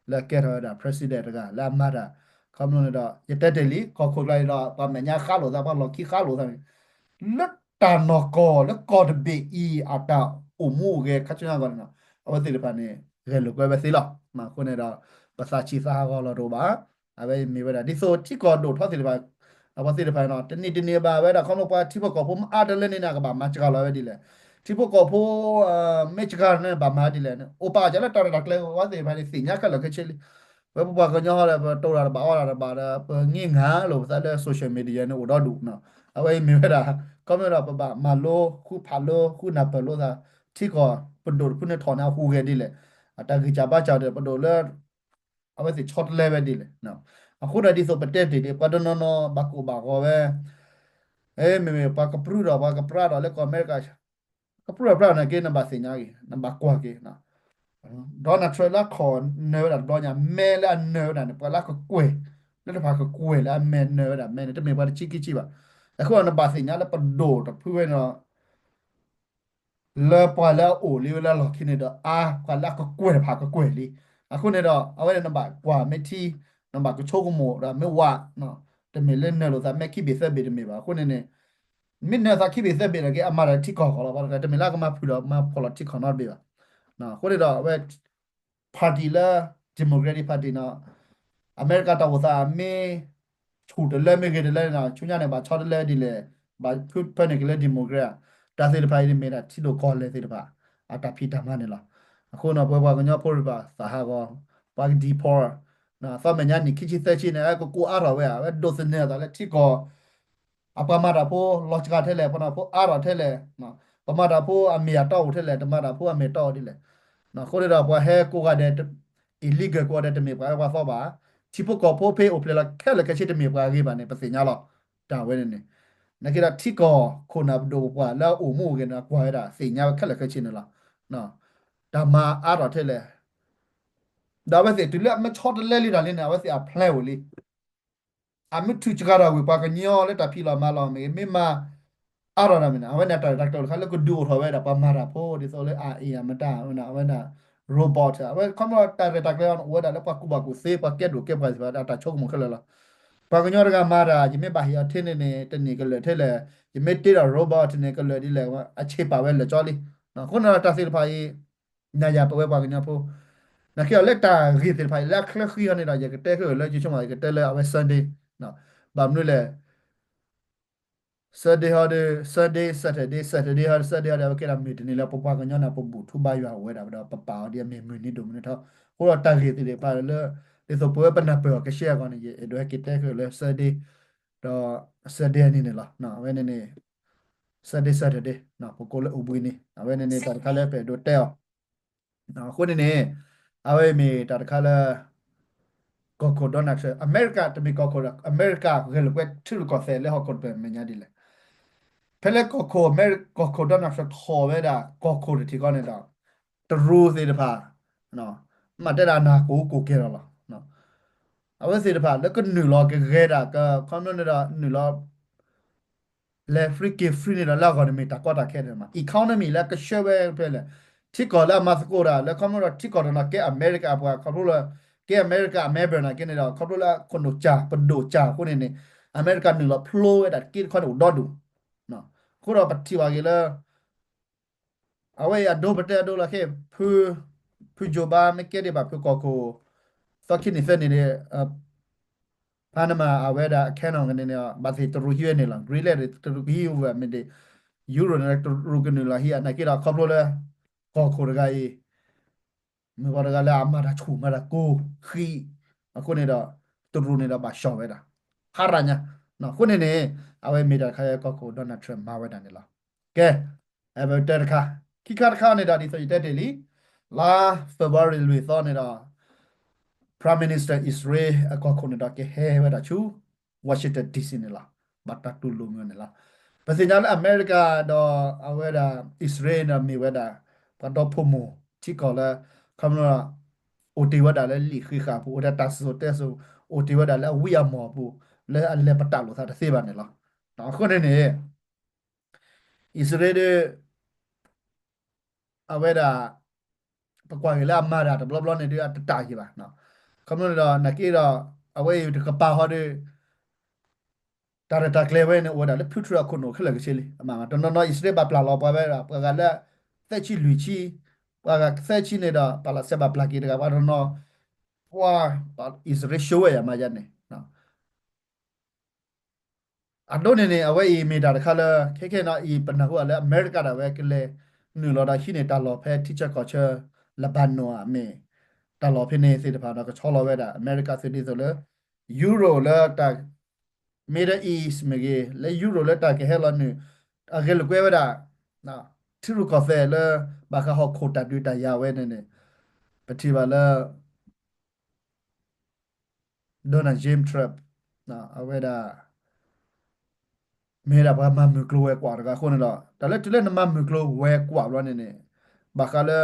လၢအကဲထီၣ်ဝဲဒၣ် president တဂၤလၢအမၤတၢ် ခီဖျိန့ၣ်ဒီး ယတဲတ့ၢ်လံ ကီၢ်ခိၣ်ကျါအံၤဒီး ပှၤမဲာ်ညါဃါလိာ်သး ပှၤလီၢ်ခံဃါလိာ်သးန့ၣ် လၢတၢ်နီၢ်ကီၢ်လၢကီၢ်တဘ့ၣ်အံၤ အတၢ်အိၣ်မူအိၣ်ဂဲၤခါဆူညါအဂီၢ်န့ၣ်ဒီး အဝဲသ့ၣ်တဖၣ်န့ၣ် ဂဲၤလိာ်ကွဲဝဲသ့လီၤ. အဃိန့ၣ်ဒီး ပသးဆံးသးဟးဂီၤလီၤတအိၣ်ဘၣ်. အဝဲအံၤမ့ၢ်ဝဲဒၣ် ဒ်သိးထံကီၢ်ဒိၣ်ထီသ့ၣ်တဖၣ် အဝဲသ့ၣ်တဖၣ်န့ၣ် တနံၤတနံၤဘၣ်ဝဲဒၣ် ခီဖျိပှၤထံဖိကီၢ်ဖိမ့ၢ်အါတလၢန့ၣ်န့ၣ် အကဘၣ်မၤစှၤလီၤဝဲဒ်လဲၣ်. ထံဖိကီၢ်ဖိ မ့ၢ်စှၤန့ၣ်ဘၣ်မၤဒ်လဲၣ်န့ၣ် အိၣ်ပာ်စၢၤလၢတၢ်ရဲၣ်တၢ်ကျဲၤ အဝဲသ့ၣ်တဖၣ်န့ၣ် သ့ၣ်ညါခဲလၢာ်ခဲဆ့လံ. ဝဲပပှၤကညီဟီဒီး ပတိၢ်တၢ်တဘၣ်အီၣ်တၢ်တဘၣ်ဒီး ပင့ၢ်ငါလိာ်ပသးလၢ social media န့ၣ်အိၣ်ဒီဒူၣ်. အဝဲအံၤမ့ၢ်ဝဲဒၣ် ခီဖျိဒီးပဘၣ်မၤလိ ဃုဖးလိ ဃုနၢ်ပၢၢ်လိသး ထံကီၢ်ပဒိၣ်တဖုန့ၣ်ထီၣ်န့ၣ် အဟူးဂဲၤဒ်လဲၣ်. အတၢ်ဂံၢ်စၢ်ဘါစၢ်ဒီး ပဒိၣ်လၢ အဝဲသ့ၣ်ဆီတလဲဝဲဒ်လဲၣ်. အဃိဒီးဒ်သိးပတဲတ့ၢ်ဒ် ပှၤတနီၤနီၤဘၣ်ကိၢ်ဘၣ်ဂီၤဝဲ မ့မ့ၢ်ပှၤကပြုၢ်ဒီးပှၤကပြးဒီးလၢကီၢ်အမဲရကၤ ကပြုၢ်ဒီးပြးန့ၣ်က့ နဘၣ်သ့ၣ်ညါက့ၤ နဘၣ်ကွၢ်က့ၤ Donald Trump လၢအခီၣ်နၢၤဝဲဒၣ်တဘျီညါ မဲလၢအနၢၤဝဲဒၣ်န့ၣ် ပှၤလၢအကကွဲၢ် လၢတဖၣ်ကကွဲၢ်လၢအမဲာ်နၢၤဝဲဒၣ် မဲန့ၣ် တမ့ၢ်ပှၤတဆံခံဆံဘၣ်. အဃိနဘၣ်သ့ၣ်ညါလၢပဒိၣ်တဖုဝဲန့ၣ်ဒီး လၢပှၤလၢအအိၣ်လံဝဲလၢအလီၢ်ခံန့ၣ်ဒီး အါ ပှၤလၢအကကွဲၢ်တဖၣ်ကကွဲၢ်လံ. အဃိန့ၣ်ဒီး အဝဲန့ၣ်နဘၣ်ကွၢ်မ့ၢ်ထံ နဘၣ်ကဆိကမိၣ်ဒီးမ့ၢ်ဝး တမ့ၢ်လၢနၢၤလိာ်သးမဲာ်ခံဘ့ၣ်သၢဘ့ၣ်တမ့ၢ်ဘၣ်. အဃိန့ၣ်န့ၣ် မ့ၢ်နၢၤသးခံဘ့ၣ်သၢဘ့ၣ်န့ၣ်က့ အမၤတၢ်ထံကီၢ်ဃီလီၤ. တမ့ၢ်လၢအကမၤဖုၣ်ဒီးမၤဖှီၣ်လီၤထံကီၢ်နီတဘ့ၣ်ဘၣ်. အဃိန့ၣ်ဒီး အဝဲ party လၢ Democratic Party န့ၣ် အမဲရကၤတၢ်အိၣ်သးမ့ၢ် ဆူၣ်တလၢမ့ၢ်ဂ့ၤတလၢန့ၣ် ဆူညါန့ၣ် ဘၣ်ဆီတလဲဒ်လဲၣ်, ဘၣ်ဖၢန့ၢ်က့ၤလၢ Democrat တၢ်သ့ၣ်တဖၣ်အံၤန့ၣ်မ့ၢ်ဒၣ်ထံဒိၣ်ကီၢ်လဲၢ်သ့ၣ်တဖၣ် အတၢ်ဖံးတၢ်မၤန့ၣ်လီၤ. အဃိန့ၣ် ပဝဲပှၤကညီဖိတဖၣ်သးဟးဂီၤ, ပှၤက deport သီမဲာ်ညါနံၣ်ခံဆံသၢဆံန့ၣ် ကကိးအါထီၣ်ဝဲဧါ, ဝဲဒိးသန့ၤအသးလၢထံကီၢ် အပှၤမၤတၢ်ဖိလီၤစှၤထဲလဲၣ်, ပှၤမၤတၢ်ဖိအါထီၣ်ထဲလဲၣ်, ပမၤတၢ်ဖိအမ့ၢ်အတီအိၣ်ထဲလဲၣ်, တမၤတၢ်ဖိအမ့ၢ်တီအိၣ်ဒ်လဲၣ်. အဃိန့ၣ်ဒီးပှၤဟဲကိးဂၤဒဲး illegal ကိးဂၤဒဲး တမ့ၢ်ပှၤအၢပှၤသီဘၣ်. ထံဖိကီၢ်ဖိဖဲအိၣ်ဖျဲၣ်လီၤခဲလၢာ်ခဲဆ့ တမ့ၢ်ပှၤအဂ့ၤဘၣ်န့ၣ် ပသ့ၣ်ညါလီၤ. တၢ်ဝဲန့ၣ်န့ၣ် နာ်က့ဒီးထံကီၢ်ခိၣ်နၢ်ပဒိၣ်ပပှၢ်လၢအအိၣ်မူအိၣ်ဂဲၤန့ၣ် အကွၢ်ဝဲဒၣ်သ့ၣ်ညါဝဲခဲလၢာ်ခဲဆ့န့ၣ်လီၤ. တၢ်မၤအါထီၣ်ထဲလဲၣ်, ဒီးအဝဲသ့ၣ်တုၤလၢအမ့ၢ်ဆီတလဲလံတၢ်လံန့ၣ် အဝဲသ့ၣ်အ plan အိၣ်လံ. အမ့ၢ်ထုးစှၤတၢ်ဝံၤ ပှၤကညီလၢတၢ်ဖံးလီၤမၤလီၤမ့ၢ်ဂ့ၤ မ့ၢ်မၤအါထီၣ်တၢ်မ့ၢ်န့ၣ် အဝဲန့ၣ်တၢ်ရဲၣ်တၢ်ကျဲၤတခါလၢကဒုးအိၣ်ထီၣ်ဝဲဒၣ် ပှၤမၤတၢ်ဖိ ဒ်သိးလၢ အအံၤ အမတၤ အဝဲဒၣ် robot အဝဲခီဖျိတၢ်ရဲၣ်တၢ်ကျဲၤအီၤန့ၣ် အိၣ်ဝဲဒၣ်လၢပှၤကူၣ်ဘၣ်ကူၣ်သ့ ပှၤကဲဒိၣ်ကဲပှၢ်သ့ၣ်တဖၣ် အတၢ်ဆိကမိၣ်ခဲလၢာ်လီၤ. ပှၤကညီတဂၤမၤတၢ် ယမ့ၢ်ဘၣ်ဟ့ၣ်အီၤထဲန့ၣ်န့ၣ် တန့ၢ်ကလၢာ်ထဲလဲၣ်, ယမ့ၢ်တ့ဒီး robot န့ၣ် ကလၢာ်ဒ်လဲၣ် အဆ့ပာ်ဝဲလၢာ်ကၠီလံ. အဃိန့ၣ်ဒီးတၢ်သ့ၣ်တဖၣ်အံၤ နၤယၤပဝဲပှၤကညီဖိ နာ်က့ဒီးလၢတၢ်ဂ့ၢ်သ့ၣ်တဖၣ်အံၤ လၢအချၢဃံအီၤန့ၣ်ဒီး ယကတဲခဲလၢာ်လၢ ယဆိကမိၣ် ယကတဲလၢအဝဲ Sunday ဘၣ်မနုၤလဲၣ် Sunday ဟီဒီး Sunday Saturday Saturday ဟီဒီး Sunday ဟီဒီး အဝဲကဲဒၣ်မုၢ်တနံၤလၢပပှၤကညီန့ၣ် ပဘူၣ်ထူဘါယွၤအိၣ်ဝဲဒၣ်ဒီး ပပာ်အီၤဒ်အမ့ၢ်မုၢ်နံၤဒိၣ်မုၢ်နံၤထီ. အဃိဒီးတၢ်ဂ့ၢ်သ့ၣ်တဖၣ်လၢ ဒ်သိးပဝဲပနၢ်ပၢၢ်အီၤကရှဲအဂီၢ်န့ၣ် ယအဲၣ်ဒိးဟဲက့ၤတဲခဲလၢာ်လၢ Sunday ဒီး Sunday အနံၤန့ၣ်လီၤ. အဝဲန့ၣ်န့ၣ် Sunday Saturday ပကိးလၢအိၣ်ဘှံးနံၤ အဝဲန့ၣ်န့ၣ် တၢ်တခါလၢပအဲၣ်ဒိးတဲအီၤ အဃိန့ၣ်န့ၣ် အဝဲမ့ၢ်တၢ်တခါလၢ ကီၢ်ခိၣ် Donald Trump အမဲရကၤ တမ့ၢ်ကီၢ်ခိၣ်ဒီး အမဲရကၤဂဲၤလိာ်ကွဲထံရူၢ်ကီၢ်သဲးလၢဟီၣ်ခိၣ်တဖျၢၣ်မဲာ်ညါဒ်လဲၣ်. ဖဲလၢကီၢ်ခိၣ် အမဲရ ကီၢ်ခိၣ် Donald Trump ထီၣ်ဝဲဒၣ်ကီၢ်ခိၣ်တထံၣ်ဃီန့ၣ်ဒီး တရူးသ့ၣ်တဖၣ် မ့ၢ်တဲဒၣ်နၢ်ကိၢ်ကိၢ်ကဲထီၣ်လီၤ. အဝဲသ့ၣ်တဖၣ်လၢကနုာ်လီၤကဂဲၤဒၣ်က ခီဖျိန့ၣ်ဒီးနုာ်လီၤ လဲၤ free က့ၤ free န့ၣ်ဒီး လၢအဂီၢ်န့ၣ်မ့ၢ်တၢ်ကီတၢ်ခဲန့ၣ်မး economy လၢကဆှၢဝဲဖဲလဲၣ် ထံကီၢ်လၢအမၤသကိးတၢ် လၢခီဖျိဒီးထံကီၢ်တနီၤကဲအမဲရကၤအပှၤ ခီဖျိလၢ ကဲအမဲရကၤအမဲဘၢၣ်နာ်က့န့ၣ်ဒီး ခီဖျိလၢခိၣ်နူာ်စၢ် ပဒိၣ်စၢ်အဃိန့ၣ်န့ၣ် အမဲရကၤနုာ်လီၤဖျိဝဲဒၣ်တက့တခီန့ၣ်အိၣ်ဒီဒူၣ်. အဃိဒီးပထံၣ်ဘၣ်က့ၤလၢ အဝဲအံၤအဒိပတဲအဒိလီၤခဲ ဖု ဖု Joe Biden မ့ၢ်ကဲဒံးဘၣ်ဖုကီၢ်ခိၣ် သီခံနံၣ်သၢနံၣ်န့ၣ် Panama အဝဲဒၣ် account န့ၣ်န့ၣ် ဘၣ်သ့ၣ်တရူးဟံးဝဲန့ၣ်လီၤ. Greenland တရူးကဟံးဝဲမ့ၢ်ဒ် Euro န့ၣ် တရူးကနုာ်လီၤဟံး နာ်က့ဒီးခီဖျိလၢ ကီၢ်ခိၣ်တဂၤအံၤ မ့ၢ်ပှၤတဂၤလၢအမၤတၢ်ဆူၣ်မၤတၢ်ကိၢ်ဃံး အဃိန့ၣ်ဒီး တရူးန့ၣ်ဒီးဘၣ်ဆှီၣ်ဝဲဒၣ် ဖးရၤညါ အဃိန့ၣ်န့ၣ် အဝဲမ့ၢ်တၢ်တခါလၢကီၢ်ခိၣ် Donald Trump မၤဝဲဒၣ်န့ၣ်လီၤ. ကဲ အဝဲတၢ်တခါ ခံခါတခါန့ၣ်ဒီး ဒ်သိးယတဲတ့ၢ်လံ လါ February လွံၢ်သီန့ၣ်ဒီး Prime Minister Israel အကီၢ်ခိၣ်န့ၣ်ဒီးကဟဲဝဲဒၣ်ဆူ Washington D C န့ၣ်လီၤ. ဘၣ်တၢ်တူၢ်လိာ်မုာ်န့ၣ်လီၤ. ပသ့ၣ်ညါလၢအမဲရကၤဒီးအဝဲဒၣ် အံၣ်စရ့လးန့ၣ်ဒီးမ့ၢ်ဝဲဒၣ် ပှၤဒီဖိမိၢ်ထံကီၢ်လၢ ခီဖျိ အိၣ်တ့ၢ်ဝဲဒၣ်လၢလံာ်ဃံးဃာ်ပူၤ အိၣ်ဒီးတၢ်စံၣ်စိၤတဲစိၤ အိၣ်တ့ၢ်ဝဲဒၣ်လၢအဝံအမီၢ်အပူၤ လၢအလဲၤပတာ်လိာ်သးတသ့ဘၣ်န့ၣ်လီၤ. အဃိန့ၣ်န့ၣ် အံၣ်စရ့လးဒီး အဝဲဒၣ် ပကွၢ်က့ၤလၢအမၤတၢ်တဘျီဘျီန့ၣ်ဒီး အတတၢ်ယံၤဘၣ်. ခီဖျိန့ၣ်ဒီး နာ်က့ဒီး အဝဲအံၤတကပၤဃီဒီး တၢ်ရဲၣ်တၢ်ကျဲၤဝဲန့ၣ် အိၣ်ဝဲဒၣ်လၢဖုထြဲးအခိၣ်နူာ်ခဲလၢာ်ခဲဆ့လံ. အမၤတနီၤနီၤ အံၣ်စရ့လးဘၣ်ပျၢ်လီၤပှၤဝဲဒၣ် ပှၤဂၤလၢ သၢဆံလွံၢ်ဆံ, ပှၤဂၤသၢဆံန့ၣ်ဒီး ပၣ်လၢ်စဲးဘၣ်ပျၢ်က့ၤတဂၤ ပှၤတနီၤ ပှၤ အံၣ်စရ့လး ရှုံးဝဲယၤမၤယၤန့ၣ် အဒိန့ၣ်န့ၣ် အဝဲအံၤမ့ၢ်တၢ်တခါလၢ ခဲခဲနီၤအံၤ ပနၢ်ဟူအီၤလၢအမဲရကၤဒၣ်ဝဲကလဲၤ နုာ်လီၤဒီးဟံးန့ၢ်တၢ်လီၢ်ဖဲထံဆၢကီၢ်ဆၢ Lebanon အမ့ၢ် တၢ်လီၢ်ဖဲန့ၣ်သ့ၣ်တဖၣ်ဒီး ကဆီလီၤဝဲဒၣ် အမဲရကၤသုးဒ်သိးလၢ Euro လၢတၢ် Middle East မ့ၢ်ဂ့ၤ လၢ Euro လၢတၢ်ကဟဲလီၤနုာ် အဂဲၤလိာ်ကွဲဝဲဒၣ် ထံရူၢ်ကီၢ်သဲးလၢ ဘၣ်ဃးဟီၣ်ခိၣ်တၢ်ဒုးတၢ်ယၤဝဲန့ၣ်န့ၣ် ပထံၣ်ဘၣ်လၢ Donald James Trump အဝဲဒၣ် မ့ၢ်ဒၣ်ပှၤမၤမုၢ်ကျိၤဝဲၤကွာ်တဂၤအဃိန့ၣ်ဒီး တၢ်လၢတုၤလၢနမၤမုၢ်ကျိၤဝဲၤကွာ်ဘျီန့ၣ်န့ၣ် ဘၣ်ဃးလၢ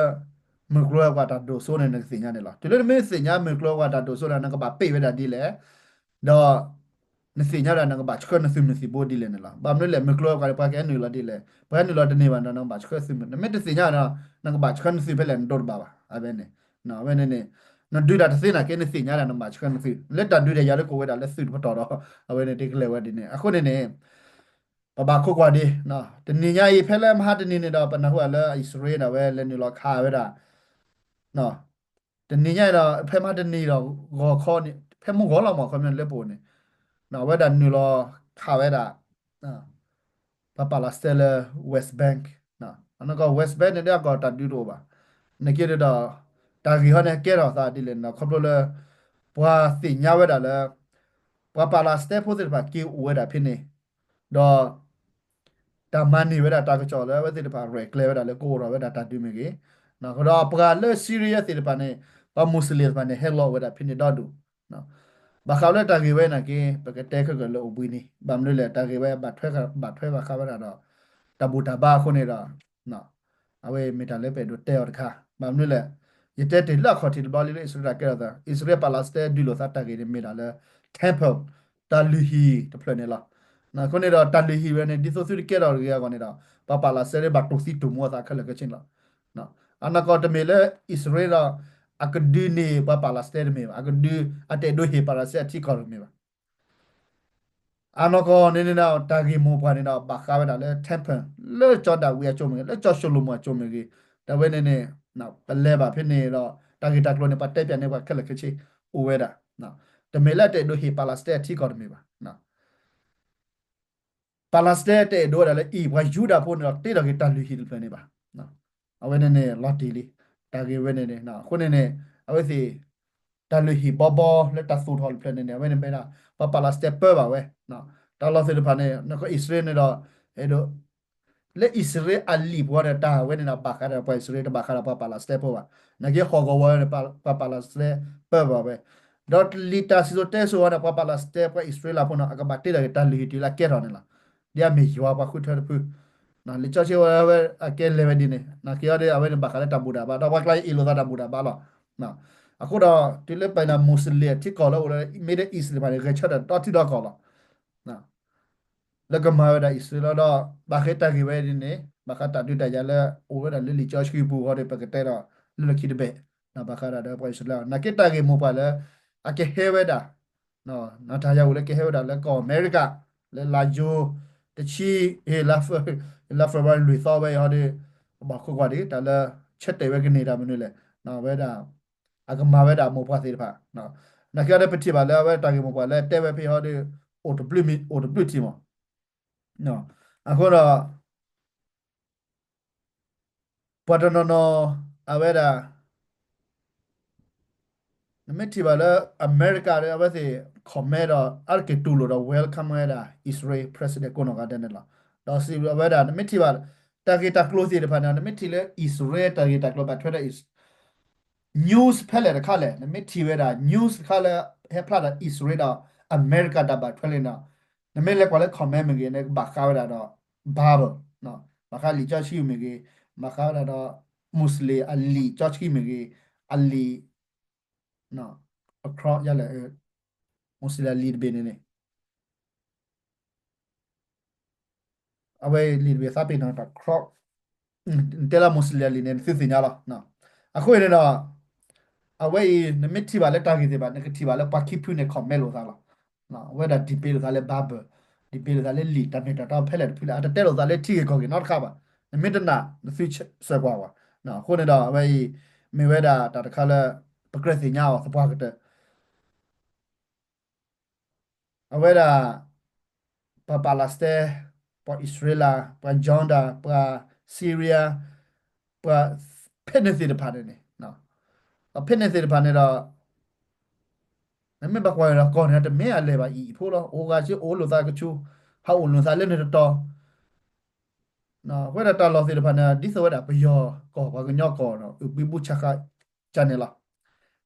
မုၢ်ကျိၤဝဲၤကွာ်တၢ်ဒိၣ်စိန့ၣ် နကသ့ၣ်ညါန့ၣ်လီၤ. တုၤလၢနမ့ၢ်သ့ၣ်ညါမုၢ်ကျိၤဝဲၤကွာ်တၢ်ဒိၣ်စိဒီး နကဘၣ်ပ့ၢ်ဝဲဒၣ်ဒ်လဲၣ် ဒီး နသ့ၣ်ညါဒၣ် နကဘၣ်ဆှၢနသုးမုၢ်သံၣ်ဘိဒ်လဲၣ်န့ၣ်လီၤ. ဘၣ်မနုၤလဲၣ် မုၢ်ကျိၤဝဲၤကွာ်န့ၣ် ပှၤကဟဲနုာ်လီၤဒ်လဲၣ် ပှၤဟဲနုာ်လီၤတန့ၢ်ဘၣ်ဒီး နကဘၣ်ဆှၢသုးမုၢ် နမ့ၢ်တသ့ၣ်ညါဒီး နကဘၣ်ဆှၢနသုးဖဲလဲၣ် နဒိတဘၣ်ဘၣ် အဝဲန့ၣ် အဝဲန့ၣ်န့ၣ် နဒုးတၢ်တသ့နာ်က့ နသ့ၣ်ညါဒၣ် နကဘၣ်ဆှၢနသုး လၢတၢ်ဒုးတၢ်ယၤလၢကအိၣ်ဝဲဒၣ်လၢသုးတပတီၢ်ဒီး အဝဲန့ၣ်တကလဲၤဝဲဒ်န့ၣ် အဃိန့ၣ်န့ၣ် ပဘၣ်ခိးကွၢ်ဒ် တနံၤညါအံၤ ဖဲလၢမဟါတနံၤန့ၣ်ဒီး ပနၢ်ဟူအီၤလၢအံၣ်စရ့လးဒၣ်ဝဲ လဲၤနုာ်လီၤခးဝဲဒၣ် တနံၤညါအံၤဒီး ဖဲမဟါတနံၤဒီး ဂီၤခီန့ၣ် ဖဲမုၢ်ဂီၤလီၤမး ခီပညီလၢပအိၣ်န့ၣ် အဝဲဒၣ်နုာ်လီၤခးဝဲဒၣ် ပှၤပၣ်လးစတဲလၢ West Bank အနီၢ်ကီၢ် West Bank န့ၣ် ဒ်အကီၢ်တၢ်ဒုးတအိၣ်ဘၣ်. နက့ၤဒီး တၢ်ဂ့ၢ်ဟီန့ၣ် ကဲထီၣ်သးဒ်လဲၣ်န့ၣ်ဒီး ခီဖျိလၢ ပှၤသ့ၣ်ညါဝဲဒၣ်လၢ ပှၤပၣ်လးစတဲဖိသ့ၣ်တဖၣ်က့ၤအိၣ်ဝဲဒၣ်ဖဲန့ၣ် ဒီး တၢ်မၤန့ၢ်ဝဲဒၣ်တၢ်ကစီၣ်လၢအဝဲသ့ၣ်တဖၣ်ရဲၣ်ကျဲၤဝဲဒၣ်လၢ ကအိၣ်ထီၣ်ဝဲဒၣ်တၢ်ဒုးမ့ၢ်ဂ့ၤ, ဒီးပှၤလၢ Syria သ့ၣ်တဖၣ်န့ၣ် ပှၤမူးစလ့ၣ်တဖၣ်န့ၣ် ဟဲလီၤဝဲဒၣ်ဖဲန့ၣ်ဒီဒူၣ် ဘၣ်ဃးလၢတၢ်ဂ့ၢ်ဝဲနာ်က့ ပကတဲခဲကၢၣ်လၢအိၣ်ဘှံးနံၤ ဘၣ်မနုၤလဲၣ် တၢ်ဂ့ၢ်ဝဲဘၣ်ထွဲဘၣ်ဃးဝဲဒၣ်ဒီး တၢ်ဘူၣ်တၢ်ဘါအဃိန့ၣ်ဒီး အဝဲမ့ၢ်တၢ်လၢပအဲၣ်ဒိးတဲအီၤတခါ ဘၣ်မနုၤလဲၣ် ယတဲတ့ၢ်လၢအခီၣ်ထံးတဘျီလံလၢ အံၣ်စရ့လးကဲထီၣ်သး အံၣ်စရ့လးပၣ်လးစတဲဒုးလိာ်သးတၢ်ဂ့ၢ်န့ၣ်မ့ၢ်ဒၣ်လၢ temple တၢ်လုၢ်ဟံၣ်တဖျၢၣ်န့ၣ်လီၤ. အဃိန့ၣ်ဒီးတၢ်လုၢ်ဟံၣ်ဝဲန့ၣ် ဒ်သိးသုတကဲထီၣ်တဂ့ၤအဂီၢ်န့ၣ်ဒီး ပှၤပၣ်လးစတဲဒ်ဘၣ်တိၢ်သံတိၢ်မူအသးခဲလၢာ်ခဲဆ့န့ၣ်လီၤ. အနီၢ်ကီၢ်တမ့ၢ်လၢအံၣ်စရ့လးဒီး အကဒုးန့ၢ်ပှၤပၣ်လးစတဲတမ့ၢ်ဘၣ် အကဒုးအတအဲၣ်ဒိးဟ့ၣ်ပၣ်လးစတဲအထံကီၢ်တမ့ၢ်ဘၣ် အနီၢ်ကီၢ်န့ၣ်န့ၣ်ဒီး တၢ်ဂ့ၢ်မိၢ်ပှၢ်န့ၣ်ဒီး ဘၣ်ဃးဝဲဒၣ်လၢ temple လၢစီၤဒၤဝံးအစိၤမ့ၢ်ဂ့ၤ လၢစီၤၡလိၤမိၣ်အစိၤမ့ၢ်ဂ့ၤ တၢ်ဝဲန့ၣ်န့ၣ် ပလဲၤဘၣ်ဖဲန့ၣ်ဒီး တၢ်ဂ့ၢ်တၢ်ကျိၤန့ၣ် ပှၤတဲပၠးန့ၢ်ပှၤခဲလၢာ်ခဲဆ့အိၣ်ဝဲဒၣ် တမ့ၢ်လၢတအဲၣ်ဒိးဟ့ၣ်ပၣ်လးစတဲအထံကီၢ်တမ့ၢ်ဘၣ် ပၣ်လးစတဲတအဲၣ်ဒိးဝဲဒၣ်လၢအံၤ ပှၤယူဒၤဖိန့ၣ်ဒီး တ့ထီၣ်က့ၤတၢ်လုၢ်ဟံၣ်တဖျၢၣ်န့ၣ်ဘၣ်. အဝဲန့ၣ်န့ၣ် လီၤတံၢ်လံ တၢ်ဂ့ၢ်ဝဲန့ၣ်န့ၣ် အဃိန့ၣ်န့ၣ် အဝဲသ့ၣ် တၢ်လုၢ်ဟံၣ်ဘီဘီလၢတၢ်သူၣ်ထီၣ်တဖျၢၣ်န့ၣ်န့ၣ် အဝဲန့ၣ်မ့ၢ်ဒၣ် ပှၤပၣ်လးစတဲပၢဘၣ်ဝဲ တၢ်လီၢ်သ့ၣ်တဖၣ်န့ၣ် နကအံၣ်စရ့လးန့ၣ်ဒီး အဲၣ်ဒိး လၢအံၣ်စရ့လးအလံာ်ပူၤန့ၣ် တၢ်ဝဲန့ၣ်ဒီး ဘၣ်ဃးဒီးပှၤအံၣ်စရ့လး တဘၣ်ဃးဒီးပှၤပၣ်လးစတဲဖိဘၣ်. နာ်က့ဟီၣ်ကဝီၤဝဲန့ၣ် ပှၤပၣ်လးစတဲပၢဘၣ်ဝဲ ဒီးလံာ်တၢ်စံၣ်စိၤတဲစိၤဝဲန့ၣ် ပှၤပၣ်လးစတဲ ပှၤအံၣ်စရ့လးဖိန့ၣ် အကဘၣ်တ့ထီၣ်က့ၤတၢ်လုၢ်ဟံၣ်တုၤလၢအကဲထီၣ်န့ၣ်လီၤ. ဒ်အမ့ၢ်ယွၤပှၤဃုထၢတဖု လံာ်စီဆှံဝဲအကဲလဲၤဝဲဒ်န့ၣ် နာ်က့အီၤဒ်အဝဲန့ၣ် ဘၣ်ဃးလၢတၢ်ဘူၣ်တၢ်ဘါ ဒီးပှၤကျါအံၣ်လိာ်သးတၢ်ဘူၣ်တၢ်ဘါလီၤ. အဃိဒီး တုၤလၢပနာ်မူးစလ့ၣ်အထံကီၢ်လၢအိၣ်လၢ Middle East သ့ၣ်တဖၣ်န့ၣ် ဂဲၤဆၢထၢၣ်ဒီထံဒီကီၢ်လီၤ. လၢကမၤဝဲဒၣ်အံၣ်စရ့လးဒီး ဘၣ်ဃးတၢ်ဂ့ၢ်ဝဲဒ်န့ၣ် ဘၣ်ဃးတၢ်ဒုးတၢ်ယၤလၢ အိၣ်ဝဲဒၣ်လၢလံာ်စီဆှံပူၤဃီဒီး ပကတဲဒီး လၢလၢခံတဘ့ၣ် ဘၣ်ဃးဒီးပှၤအံၣ်စရ့လး နာ်က့တၢ်ဂ့ၢ်မိၢ်ပှၢ်လၢ အကဟဲဝဲဒၣ် နတၢ်ယၤအိၣ်လၢကဟဲဝဲဒၣ်လၢကီၢ်အမဲရကၤ လၢလါယူၤ တဆံ လါ February လွံၢ်သီဝဲအံၤဟီဒီး ဘၣ်ခိးကွၢ်ဒံး တၢ်လၢ ဆၢတဲာ်ဝဲကန့ၢ်တၢ်မနုၤလဲၣ်, ဝဲဒၣ် အကမၤဝဲဒၣ်မိၢ်ပှၢ်သ့ၣ်တဖၣ်, နာ်က့ဒီးပထံၣ်ဘၣ်လၢအဝဲတၢ်ဂ့ၢ်မိၢ်ပှၢ်လၢတဲဝဲဖဲဟီဒီး အိၣ်တဘျုးမံၤ အိၣ်တဘျုးထံၣ်မး, အဃိဒီး ပှၤတနီၤနီၤ အဝဲဒၣ် နမ့ၢ်ထံၣ်ဘၣ်လၢအမဲရကၤဒီး အဝဲသ့ၣ် comment ဒီး အါတက့ၢ်တူၢ်လိာ်ဒီး welcome ဝဲဒၣ် Israel President ကိးနီၢ်ဂၤဒဲးန့ၣ်လီၤ. ဒီးစံးအဝဲဒၣ် နမ့ၢ်ထံၣ်ဘၣ် တၢ်ဂ့ၢ်တၢ်ကျိၤသ့ၣ်တဖၣ်န့ၣ် နမ့ၢ်ထံၣ်လၢ Israel တၢ်ဂ့ၢ်တၢ်ကျိၤဘၣ်ထွဲဒီး news ဖဲလဲၣ်တခါလဲၣ်, နမ့ၢ်ထံၣ်ဝဲဒၣ် news တခါလၢ ဟဲဖျါဒီး Israel ဒီး အမဲရကၤတၢ်ဘၣ်ထွဲလံန့ၣ် နမ့ၢ်လဲၤကွၢ်လၢ comment မ့ၢ်ဂ့ၤ နကဘၣ်ဃးဝဲဒၣ်ဒီး Bible, ဘၣ်ဃးလံာ်စီဆှံမ့ၢ်ဂ့ၤ, ဘၣ်ဃးဝဲဒၣ်ဒီး Muslim အလံာ်စီဆှံမ့ၢ်ဂ့ၤ, အလံာ် အခီ ယလဲၣ်, Muslim အလံာ်တဘ့ၣ်န့ၣ်န့ၣ် အဝဲလံာ်တဘ့ၣ်သးပ့ၤနီၣ်တၢ်ခီ, နတဲလၢ Muslim လံာ်န့ၣ် နသုသ့ၣ်ညါလီၤ. အဃိန့ၣ်ဒီး အဝဲအံၤ နမ့ၢ်ထံၣ်ဘၣ်လၢတၢ်ဂ့ၢ်သ့ၣ်တဖၣ် နကထံၣ်ဘၣ်လၢပှၤခံဖုန့ၣ် comment လိာ်သးလီၤ. အဝဲဒၣ် debate လိာ်သးလၢ Bible, debate လိာ်သးလၢလံာ်တၢ်မ့ၢ်တၢ်တီဖဲလဲၣ်တဖုလဲၣ်, အတတဲလိာ်သးလၢထံဂ့ၢ်ကီၢ်ဂ့ၢ်နီတခါဘၣ်. နမ့ၢ်တနာ် နသုဆၢကွၢ်ဝဲ. အဃိန့ၣ်ဒီး အဝဲအံၤ မ့ၢ်ဝဲဒၣ်တၢ်တခါလၢ ပကြၢးသ့ၣ်ညါအီၤသပှၢ်ကတၢၢ် အဝဲဒၣ် ပှၤ Palestine, ပှၤအံၣ်စရ့လး, ပှၤ Jordan, ပှၤ Syria, ပှၤဖဲန့ၣ်သ့ၣ်တဖၣ်န့ၣ်န့ၣ်, ဖဲန့ၣ်သ့ၣ်တဖၣ်န့ၣ်ဒီး နမ့ၢ်ဘၣ်ကွၢ်ဒီးကီၢ်န့ၣ် တမ့ၢ်အလဲၤဘၣ်အံၤအံၤဖိလီၤ. အိၣ်ဂၤစ့ၢ်အိၣ်လိာ်သးကဆူ ဟးအိၣ်လိာ်သးလၢန့ၣ်တတီၤ ဝဲဒၣ်တၢ်လီၢ်သ့ၣ်တဖၣ်န့ၣ် ဒ်သိးဝဲဒၣ်ပယီၤကီၢ် ပှၤကညီကီၢ်ဒီး အုၣ်ဘံဘူဆးဃာ်ကန့ၣ်လီၤ.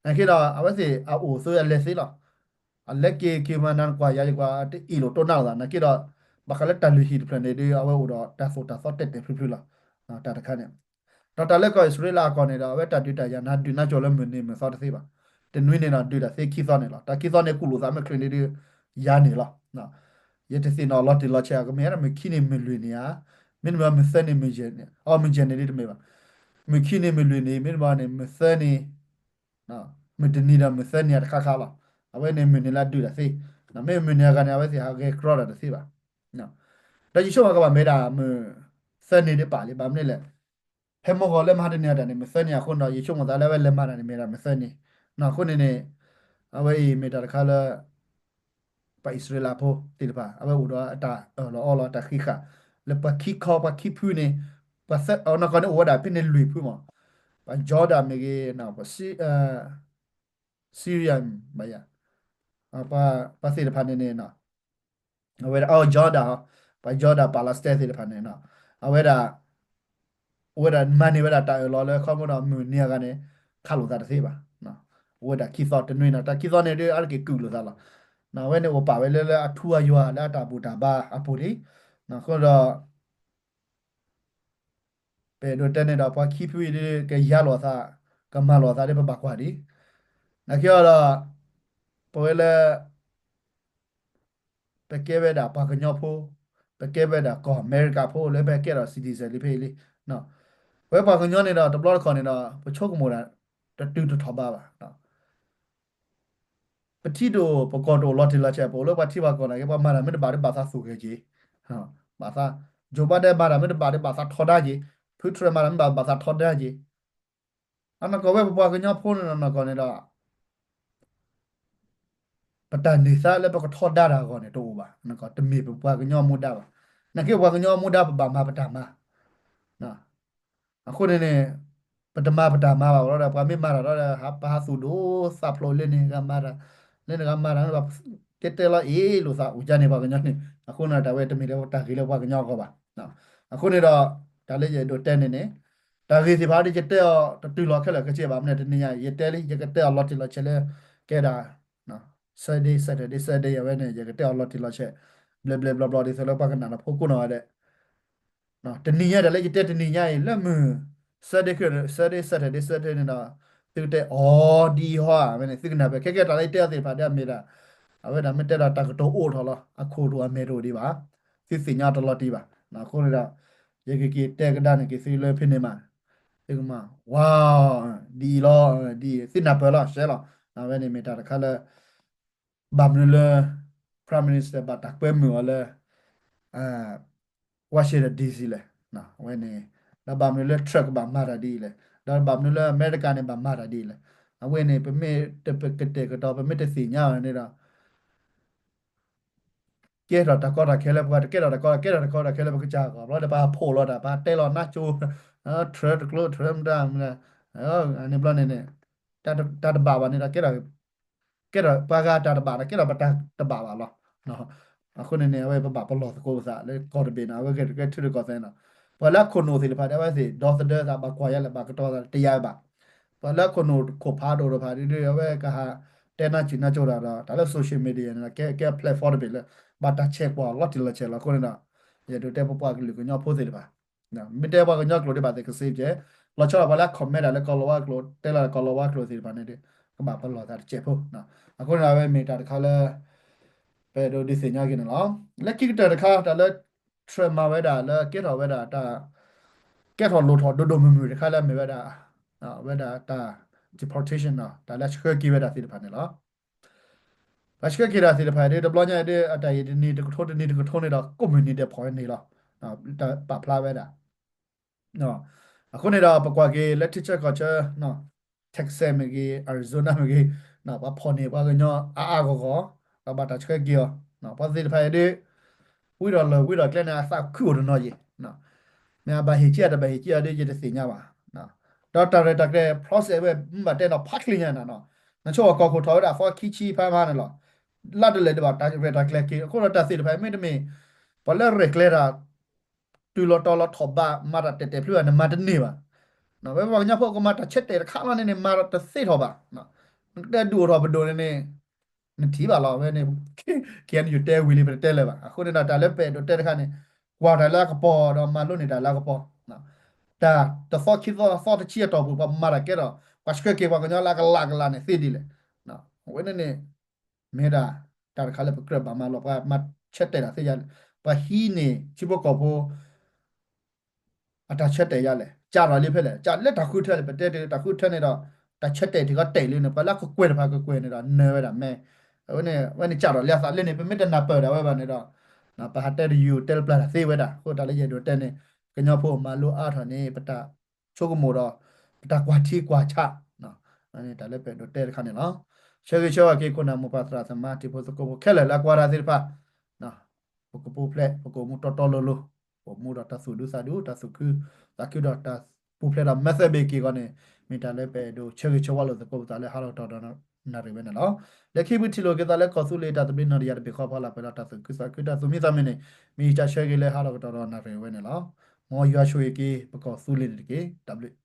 နာ်က့ဒီး အဝဲသ့ၣ်အအိၣ်သ့အလဲၤသ့လီၤ. အလဲၤက့ၤက့ၤမၤနၤကွၢ်ယၤယကွၢ် တအ့ၣ်လိာ်တိၢ်နါလိာ်သး နာ်က့ဒီး ဘၣ်ဃးလၢတၢ်လုၢ်ဟံၣ်တဖျၢၣ်န့ၣ်ဒီး အဝဲအိၣ်ဒီးတၢ်သိၣ်တၢ်သီတဲာ်တဲာ်ဖျုးဖျုးလီၤ. တၢ်တခါန့ၣ် ဒီးတၢ်လၢကီၢ်အံၣ်စရ့လးအကီၢ်န့ၣ်ဒီး အဝဲတၢ်ဒုးတၢ်ယၤနၤဒုးနါကၠိလၢမုၢ်နံၤမုၢ်သီတသ့ဘၣ်. တနွံန့ၣ်ဒီးဒုးတၢ်သ့ခံသီန့ၣ်လီၤ. တၢ်ခံသီန့ၣ်ကူၣ်လိာ်သးမ့ၢ်ချုးန့ၣ်ဒီး ယၤန့ၣ်လီၤ. ယတသ့ၣ်နီၣ်လီၤတံၢ်လီၤဆဲး ကမ့ၢ်မုၢ်ခံန့ၣ်မုၢ်လွံၢ်န့ၣ်ဧါ, မ့တမ့ၢ်မုၢ်သၢန့ၣ်မုၢ်ယဲၢ်န့ၣ်, အမုၢ်ယဲၢ်န့ၣ်ဒ်တမ့ၢ်ဘၣ်. မုၢ်ခံန့ၣ်မုၢ်လွံၢ်န့ၣ် မ့တမ့ၢ်န့ၣ် မုၢ်သၢန့ၣ် မုၢ်တနံၤဒီးမုၢ်သၢနံၤအတခါခါလီၤ. အဝဲန့ၣ်မုၢ်နံၤလၢအဒုးတၢ်သ့, မ့ၢ်မုၢ်နံၤအဂၤန့ၣ် အဝဲသ့ၣ်ဟးဂဲၤကြီတၢ်တသ့ဘၣ်. ဒီးယဆိကမိၣ်ကဘၣ်မ့ၢ်ဒၣ်မုၢ်သၢနံၤဒ်ပာ်လံ ဘၣ်မနုၤလဲၣ်, ဖဲမုၢ်ဂီၤလၢမဟါတနံၤအတၢ်န့ၣ် မုၢ်သၢနံၤအဃိန့ၣ်ဒီး ယဆိကမိၣ်သးလၢအဝဲလဲၤမၤတၢ်န့ၣ် မ့ၢ်ဒၣ်မုၢ်သၢနံၤ. အဃိန့ၣ်န့ၣ် အဝဲအံၤမ့ၢ်တၢ်တခါလၢ ပှၤအံၣ်စရ့လးဖိသ့ၣ်တဖၣ် အဝဲအိၣ်ဒီးအတၢ်အၢၣ်လီၤအီလီၤ တၢ်ဃံးဃာ် လၢပှၤခံခီ ပှၤခံဖုန့ၣ်, ပှၤသၢ အနီၢ်ကီၢ်န့ၣ်အိၣ်ဝဲဒၣ်ဖဲန့ၣ်လွံၢ်ဖုမး, ပှၤ Jordan မ့ၢ်ဂ့ၤ, ပှၤ Syria ဘၣ်ယၤ, ပှၤသ့ၣ်တဖၣ်န့ၣ်န့ၣ် အဝဲဒၣ် အီ Jordan ဟီ, ပှၤ Jordan Palestine သ့ၣ်တဖၣ်န့ၣ် အဝဲဒၣ် အိၣ်ဝဲဒၣ်မၤန့ၢ်ဝဲဒၣ်တၢ်အၢၣ်လီၤလၢခီဖျိဒီးမုၢ်နံၤအဂၤန့ၣ် ခးလိာ်သးတသ့ဘၣ်. အိၣ်ဝဲဒၣ်ခံသီတနွံန့ၣ် တၢ်ခံသီန့ၣ်ဒ်အါတက့ၢ်ကုၢ်လိာ်သးလီၤ. အဝဲန့ၣ်အိၣ်ပာ်ဝဲလၢလၢအထူအယွၤ လၢအတၢ်ဘူၣ်တၢ်ဘါအပူၤန့ၣ်, အဃိဒီး ပအဲၣ်ဒိးတဲန့ၣ်ဒီး ပှၤခံဖုအံၤဒ်ကယါလိာ်သး ကမၤလိာ်သးဒ်ပဘၣ်ကွၢ်ဒံး, နာ်က့အီၤဒီး ပဝဲလၢ ပကဲဝဲဒၣ်ပှၤကညီဖိ, ပကဲဝဲဒၣ်ကီၢ်အမဲရကၤဖိလၢပကဲဒီး citizen လံဖဲအံၤလံ. ပဝဲပှၤကညီန့ၣ်ဒီး တဘျီတခီၣ်န့ၣ်ဒီး ပဆိကမိၣ်ဒၣ် တတုၤတထီၣ်ဘးဘၣ်. ပထံဒိၣ်ပကီၢ်ဒိၣ်လီၤတံၢ်လီၤဆဲး ပအိၣ်လၢပှၤထံပှၤကီၢ်နာ်က့ ပှၤမၤတၢ်မ့ၢ်တဘၣ်ဒီးဘၣ်သးသူၣ်ဂဲၤက့ၤ, ဘၣ်သး Joe Biden မၤတၢ်မ့ၢ်တဘၣ်ဒီးဘၣ်သးထီဒါက့ၤ, ဖုထြဲးမၤတၢ်မ့ၢ်ဘၣ်ဘၣ်သးထီဒါက့ၤ. အနီၢ်ကီၢ်ဝဲပပှၤကညီဖိန့ၣ်နီၢ်ကီၢ်န့ၣ်ဒီး ပတၢ်န့ၢ်သါလၢပကထီဒါတၢ်အဂီၢ်န့ၣ် တအိၣ်ဘၣ်, တမ့ၢ်ပပှၤကညီအမူဒါဘၣ်. နာ်က့ပပှၤကညီအမူဒါ ပဘၣ်မၤပတၢ်မၤ. အဃိန့ၣ်န့ၣ် ပတမၤပတၢ်မၤဘၣ်လီၤဒီး ပှၤမ့ၢ်မၤတၢ်ဒီး ပဟးသူၣ်ဒိၣ်သးဖျိးလၢန့ၣ်ဂၤမၤတၢ်, လၢန့ၣ်ဂၤမၤတၢ် တဲတဲလီၤအ့ၣ်လိာ်သးအိၣ်ကါန့ၣ်ပှၤကညီန့ၣ်. အဃိန့ၣ် တၢ်ဝဲတမ့ၢ်လၢတၢ်ဂ့ၤလၢပှၤကညီအဂီၢ်ဘၣ်. အဃိန့ၣ်ဒီး တၢ်လၢယအဲၣ်ဒိးတဲန့ၣ်န့ၣ် တၢ်ဂ့ၢ်သ့ၣ်တဖၣ်ဒီး ယတဲအီၤတတုၤလီၤခဲလၢာ်ခဲဆ့ဘၣ်. မနုၤတနံၤညါ ယတဲလံ ယကတဲအီၤလီၤတံၢ်လီၤဆဲးလၢ ကဲဒၣ် Sunday Saturday Sunday အဝဲန့ၣ် ယကတဲအီၤလီၤတံၢ်လီၤဆဲး ဘျဲဘျဲဘျီဘျီဒ်သိးလၢပှၤကနၣ်တၢ်ဖိကိးနီၢ်ဂၤဒဲး တနံၤညါတၢ်လၢယတဲတနံၤညါအံၤ လၢမုၢ် Sunday ခု Sunday Saturday Sunday န့ၣ်ဒီး သုကတဲအီၤဒ်အံၤဟီဧါ ဝဲန့ၣ် သုကနၢ်ပၢၢ် ခဲကဲတၢ်လၢယတဲအီၤသ့ၣ်တဖၣ်ဒီးအမ့ၢ်ဒၣ် အဝဲဒၣ်မ့ၢ်တဲဒီးတၢ်ကတိၤအိၣ်ထီၣ်လီၤ အခိၣ်တအိၣ်အမဲာ်တအိၣ်ဒံးဘၣ် သုသ့ၣ်ညါတလီၤတံၢ်ဘၣ်. အဃိန့ၣ်ဒီး ယကက့ၤတဲကဒါန့ၣ်က့ၤသုလၢဖဲန့ၣ်မး သုကမၤ ဝါ ဒ်အံၤလီၤ ဒ်အံၤ သုနၢ်ပၢၢ်လီၤ ရှဲလီၤ. အဝဲန့ၣ်မ့ၢ်တၢ်တခါလၢ ဘၣ်မနုၤလၢ Prime Minister ဘၣ်တၢ်ကွဲမုာ်အီၤလၢ Washington D C လဲၣ်. အဝဲန့ၣ် ဒီးဘၣ်မနုၤလၢ Trump ကဘၣ်မၤတၢ်ဒ်အံၤလဲၣ်, ဒီးဘၣ်မနုၤလၢအမဲရကၤန့ၣ်ဘၣ်မၤတၢ်ဒ်အံၤလဲၣ်. အဝဲန့ၣ် ပမ့ၢ်တကတဲာ်ကတီၤ ပမ့ၢ်တသ့ၣ်ညါအီၤန့ၣ်ဒီး ကဲထီၣ်တၢ်ကီတၢ်ခဲလၢပှၤ တကဲထီၣ်တၢ်ကီ ကဲထီၣ်တၢ်ကီတၢ်ခဲလၢပကစၢ်အဂီၢ် ဘျီဒီးပဟးဖှိၣ်လီၤတၢ် ပဟးတဲလီၤနါကၠိ Trump တကျိ Trump မတၤမတၤ န့ၣ်ဘျီန့ၣ်န့ၣ် တၢ်တဘၣ်ဘၣ်န့ၣ်ဒီး ကဲထီၣ် ကဲထီၣ်ပှၤဂၤတၢ်တဘၣ်ဒီး ကဲထီၣ်ပတၢ်တဘၣ်ဘၣ်လီၤ. အဃိန့ၣ်န့ၣ် အဝဲပဘၣ်ပလီၢ်သကိးပသးလၢကီၢ်တဘ့ၣ်န့ၣ် အဝဲကဲထူၣ်ကီၢ်သဲးန့ၣ်လီၤ. ပှၤလၢအခိၣ်နူာ်သ့ၣ်တဖၣ်ဒီး အဝဲသ့ၣ်ဒီသဒၢသး ဘၣ်ကွၢ်ယါလဲၣ် ဘၣ်ကတီၤသးတယာ်ဘၣ်. ပှၤလၢအခိၣ်နူာ်ခိၣ်ဖးဒိၣ်တဖၣ်ဒီး အဝဲကဟးတဲနါစံၣ်နါကၠိတၢ်ဒီး တၢ်လၢ social media န့ၣ်ဒီး ကဲ ကဲ platform တဘ့ၣ်လၢ ဘၣ်တၢ်ဆဲးကွၢ်လီၤတံၢ်လီၤဆဲးလီၤ. အဃိန့ၣ်ဒီး ယအဲၣ်ဒိးတဲပပှၤကလုာ်ကညီဖိသ့ၣ်တဖၣ် မ့ၢ်တဲပှၤကညီကျိာ်ဒ်ဘၣ်သ့ၣ်ကစ့ပျဲ, လီၤဆီဒၣ်ပှၤလၢအ comment တၢ်လၢကီၢ်လီၤဝါကျိာ် တဲလီၤကီၢ်လီၤဝါကျိာ်သ့ၣ်တဖၣ်န့ၣ်ဒီး ကဘၣ်ပလီၢ်သးတစဲးဖိ. အဃိန့ၣ် အဝဲမ့ၢ်တၢ်တခါလၢ ပအဲၣ်ဒိးဒုးသ့ၣ်ညါက့ၤန့ၣ်လီၤ. လၢခံကတၢၢ်တခါ တၢ်လၢ Trump မၤဝဲဒၣ်လၢကဲထီၣ်ဝဲဒၣ်တၢ် ကဲထီၣ်လိၣ်ထီၣ်ဒိၣ်ဒိၣ်မုၢ်မုၢ်တခါလၢအမ့ၢ်ဝဲဒၣ် ဝဲဒၣ်တၢ် deportation တၢ်လၢဆှၢက့ၤဝဲဒၣ်သ့ၣ်တဖၣ်န့ၣ်လီၤ. ပှၤဆှၢက့ၤတၢ်သ့ၣ်တဖၣ်ဒီး တဘျီညါအံၤဒီး အတၢ်အံၤတနံၤတကထိတနံၤတကထိန့ၣ်ဒီး ကိးမုၢ်နံၤဒဲးဖီၣ်ဝဲန့ၣ်လီၤ. တၢ်ပာ်ဖျါဝဲဒၣ် အဃိန့ၣ်ဒီး ပကွၢ်က့ၤလၢထံဆၢကီၢ်ဆၢ Texas မ့ၢ်ဂ့ၤ Arizona မ့ၢ်ဂ့ၤ ပှၤဖီၣ်န့ၢ်ပှၤကညီအါအါဂီၢ်ဂီၢ် ဒီးဘၣ်တၢ်ဆှၢက့ၤအီၤ ပှၤသ့ၣ်တဖၣ်အံၤဒီး ဝံၤဒီးလၢာ်ဝံၤဒီးကျဲန့ၣ် အသးခုအိၣ်တနီၤယံၤ မ့ၢ်အဘၣ်ဟ့ၣ်က့ၤအတဘၣ်ဟ့ၣ်က့ၤအီၤဒီး ယတသ့ၣ်ညါဘၣ်. ဒီးတၢ်ရဲၣ်တၢ်ကျဲၤ process ဝဲ မ့ၢ်ဘၣ်တဲနီၤ ဖးချ့ညါနၤနီၤ နဆိကမိၣ်ကီၢ်ခိၣ်ထီၣ်ဝဲဒၣ်သီခံဆံဖးမးန့ၣ်လီၤ. လါတလဲာ်ဒံးဘၣ် တၢ်ရဲၣ်တၢ်ကျဲၤက့ၤ အဃိဒီးတၢ်သ့ၣ်တဖၣ်မ့တမ့ၢ် ပှၤလၢရဲၣ်ကျဲၤတၢ် တုၤလီၤတီၤလီၤထီၣ်ဘး မၤတၢ်တဲာ်တဲာ်ဖျုးဘၣ်န့ၣ် မၤတန့ၢ်ဘၣ်. ဝဲပှၤကညီဖိကမၤတၢ်ဆၢတဲာ်တခါလီၤန့ၣ်န့ၣ် မၤတသ့ထီၣ်ဘၣ်. နကတဲဒုးအိၣ်ထီၣ်ပဒိၣ်န့ၣ်န့ၣ် နထံၣ်ဘၣ်လီၤ အဝဲန့ၣ် ခဲအံၤန့ၣ် ယတဲဝံၤလံ ပတတဲလၢၤဘၣ်. အဃိန့ၣ်ဒီး တၢ်လၢပအဲၣ်ဒိးတဲတခါန့ၣ် ကွၢ်တၢ်လၢအကပီၤဒီးမၤလိန့ၢ်တၢ်လၢအကပီၤ တၢ်တသီခံသီသီတဆံအတီၢ်ပူၤ ပှၤမၤတၢ်ကဲထီၣ် ပှၤဆှၢက့ၤပှၤကညီလၢအကလးကလးန့ၣ်သ့ဒ်လဲၣ်. အဝဲန့ၣ်န့ၣ် မ့ၢ်ဒၣ် တၢ်တခါလၢပကြၢးဘၣ်မၤလိ ပှၤမၤဆၢတဲာ်တၢ်သ့ယါလဲၣ်, ပှၤဟံးန့ၢ်ထံဖိကီၢ်ဖိ အတၢ်ဆၢတဲာ်ယါလဲၣ်, ကးထီၣ်လံဖဲလဲၣ်, ကးလၢတၢ်ဃုထၢလဲၣ်, ပတဲတ့ၢ်တၢ်ဃုထၢန့ၣ်ဒီး တၢ်ဆၢတဲာ်တ့ၢ်ကီးတဲာ်လံန့ၣ် ပှၤလၢကကွဲၢ်တဖၣ်ကကွဲၢ်န့ၣ်ဒီး နၢၤဝဲဒၣ်မဲ, အဝဲန့ၣ် အဝဲန့ၣ်ကးထီၣ်လံအသးလၢန့ၣ် ပမ့ၢ်တနၢ်ပၢၢ်ဒၣ်ဝဲဘၣ်န့ၣ်ဒီး ပဟးတဲတယူၤတဲတပျၢ်တၢ်သ့ဝဲဒၣ်, အဃိတၢ်လၢယအဲၣ်ဒိးတဲန့ၣ် ကညီဖိမၤလိအါထီၣ်န့ၣ် ပတၢ်ဆိကမိၣ်ဒီး ပတၢ်ကွၢ်ထံကွၢ်ဆး တၢ်လၢပအဲၣ်ဒိးတဲတခါန့ၣ်လီၤ. ဆၢဂ့ၤဆၢဝါက့ၤခိၣ်နၢ်မိၢ်ပၢ်သရၣ်သမါတံၤဖိသကိးဖိခဲလၢာ်လၢအကွၢ်တၢ်သ့ၣ်တဖၣ်, ပကပူၤဖျဲး ပကအိၣ်မူတီတီလိၤလိၤ, အိၣ်မူဒီးတၢ်သူၣ်ဒူသးဒူ တၢ်သူၣ်ခုသးခုဒီးတၢ်ပူၤဖျဲးဒီးမဲာ်သၢဘ့ၣ်က့ၤဂီၢ်န့ၣ် မ့ၢ်တၢ်လၢပအဲၣ်ဒိးဆၢဂ့ၤဆၢဝါလိာ်သကိးပသးလၢဟါလီၤကတီၢ်ဒီးနၣ်ရံၣ်ဝဲန့ၣ်လီၤ. လၢခံပထံၣ်လိာ်က့ၤသးလၢကီၢ်သူလ့ၤတၢ်သဘျ့နီၢ်တယၢ်တဘ့ၣ်ဃီဖီလာ် ပှဲၤဒီးတၢ်သူၣ်ခုသးခုတၢ်သူၣ်မံသးမုာ်န့ၣ် မ့ၢ်ယတၢ်ဆၢဂ့ၤလၢဟါလီၤကတီၢ်ဒီးနၣ်ရံၣ်ဝဲန့ၣ်လီၤ. မ်ယွၤဆိၣ်ဂ့ၤက့ၤပကီၢ်သူလ့ၤန့ၣ်တက့ၢ်. တၢ်ဘျုး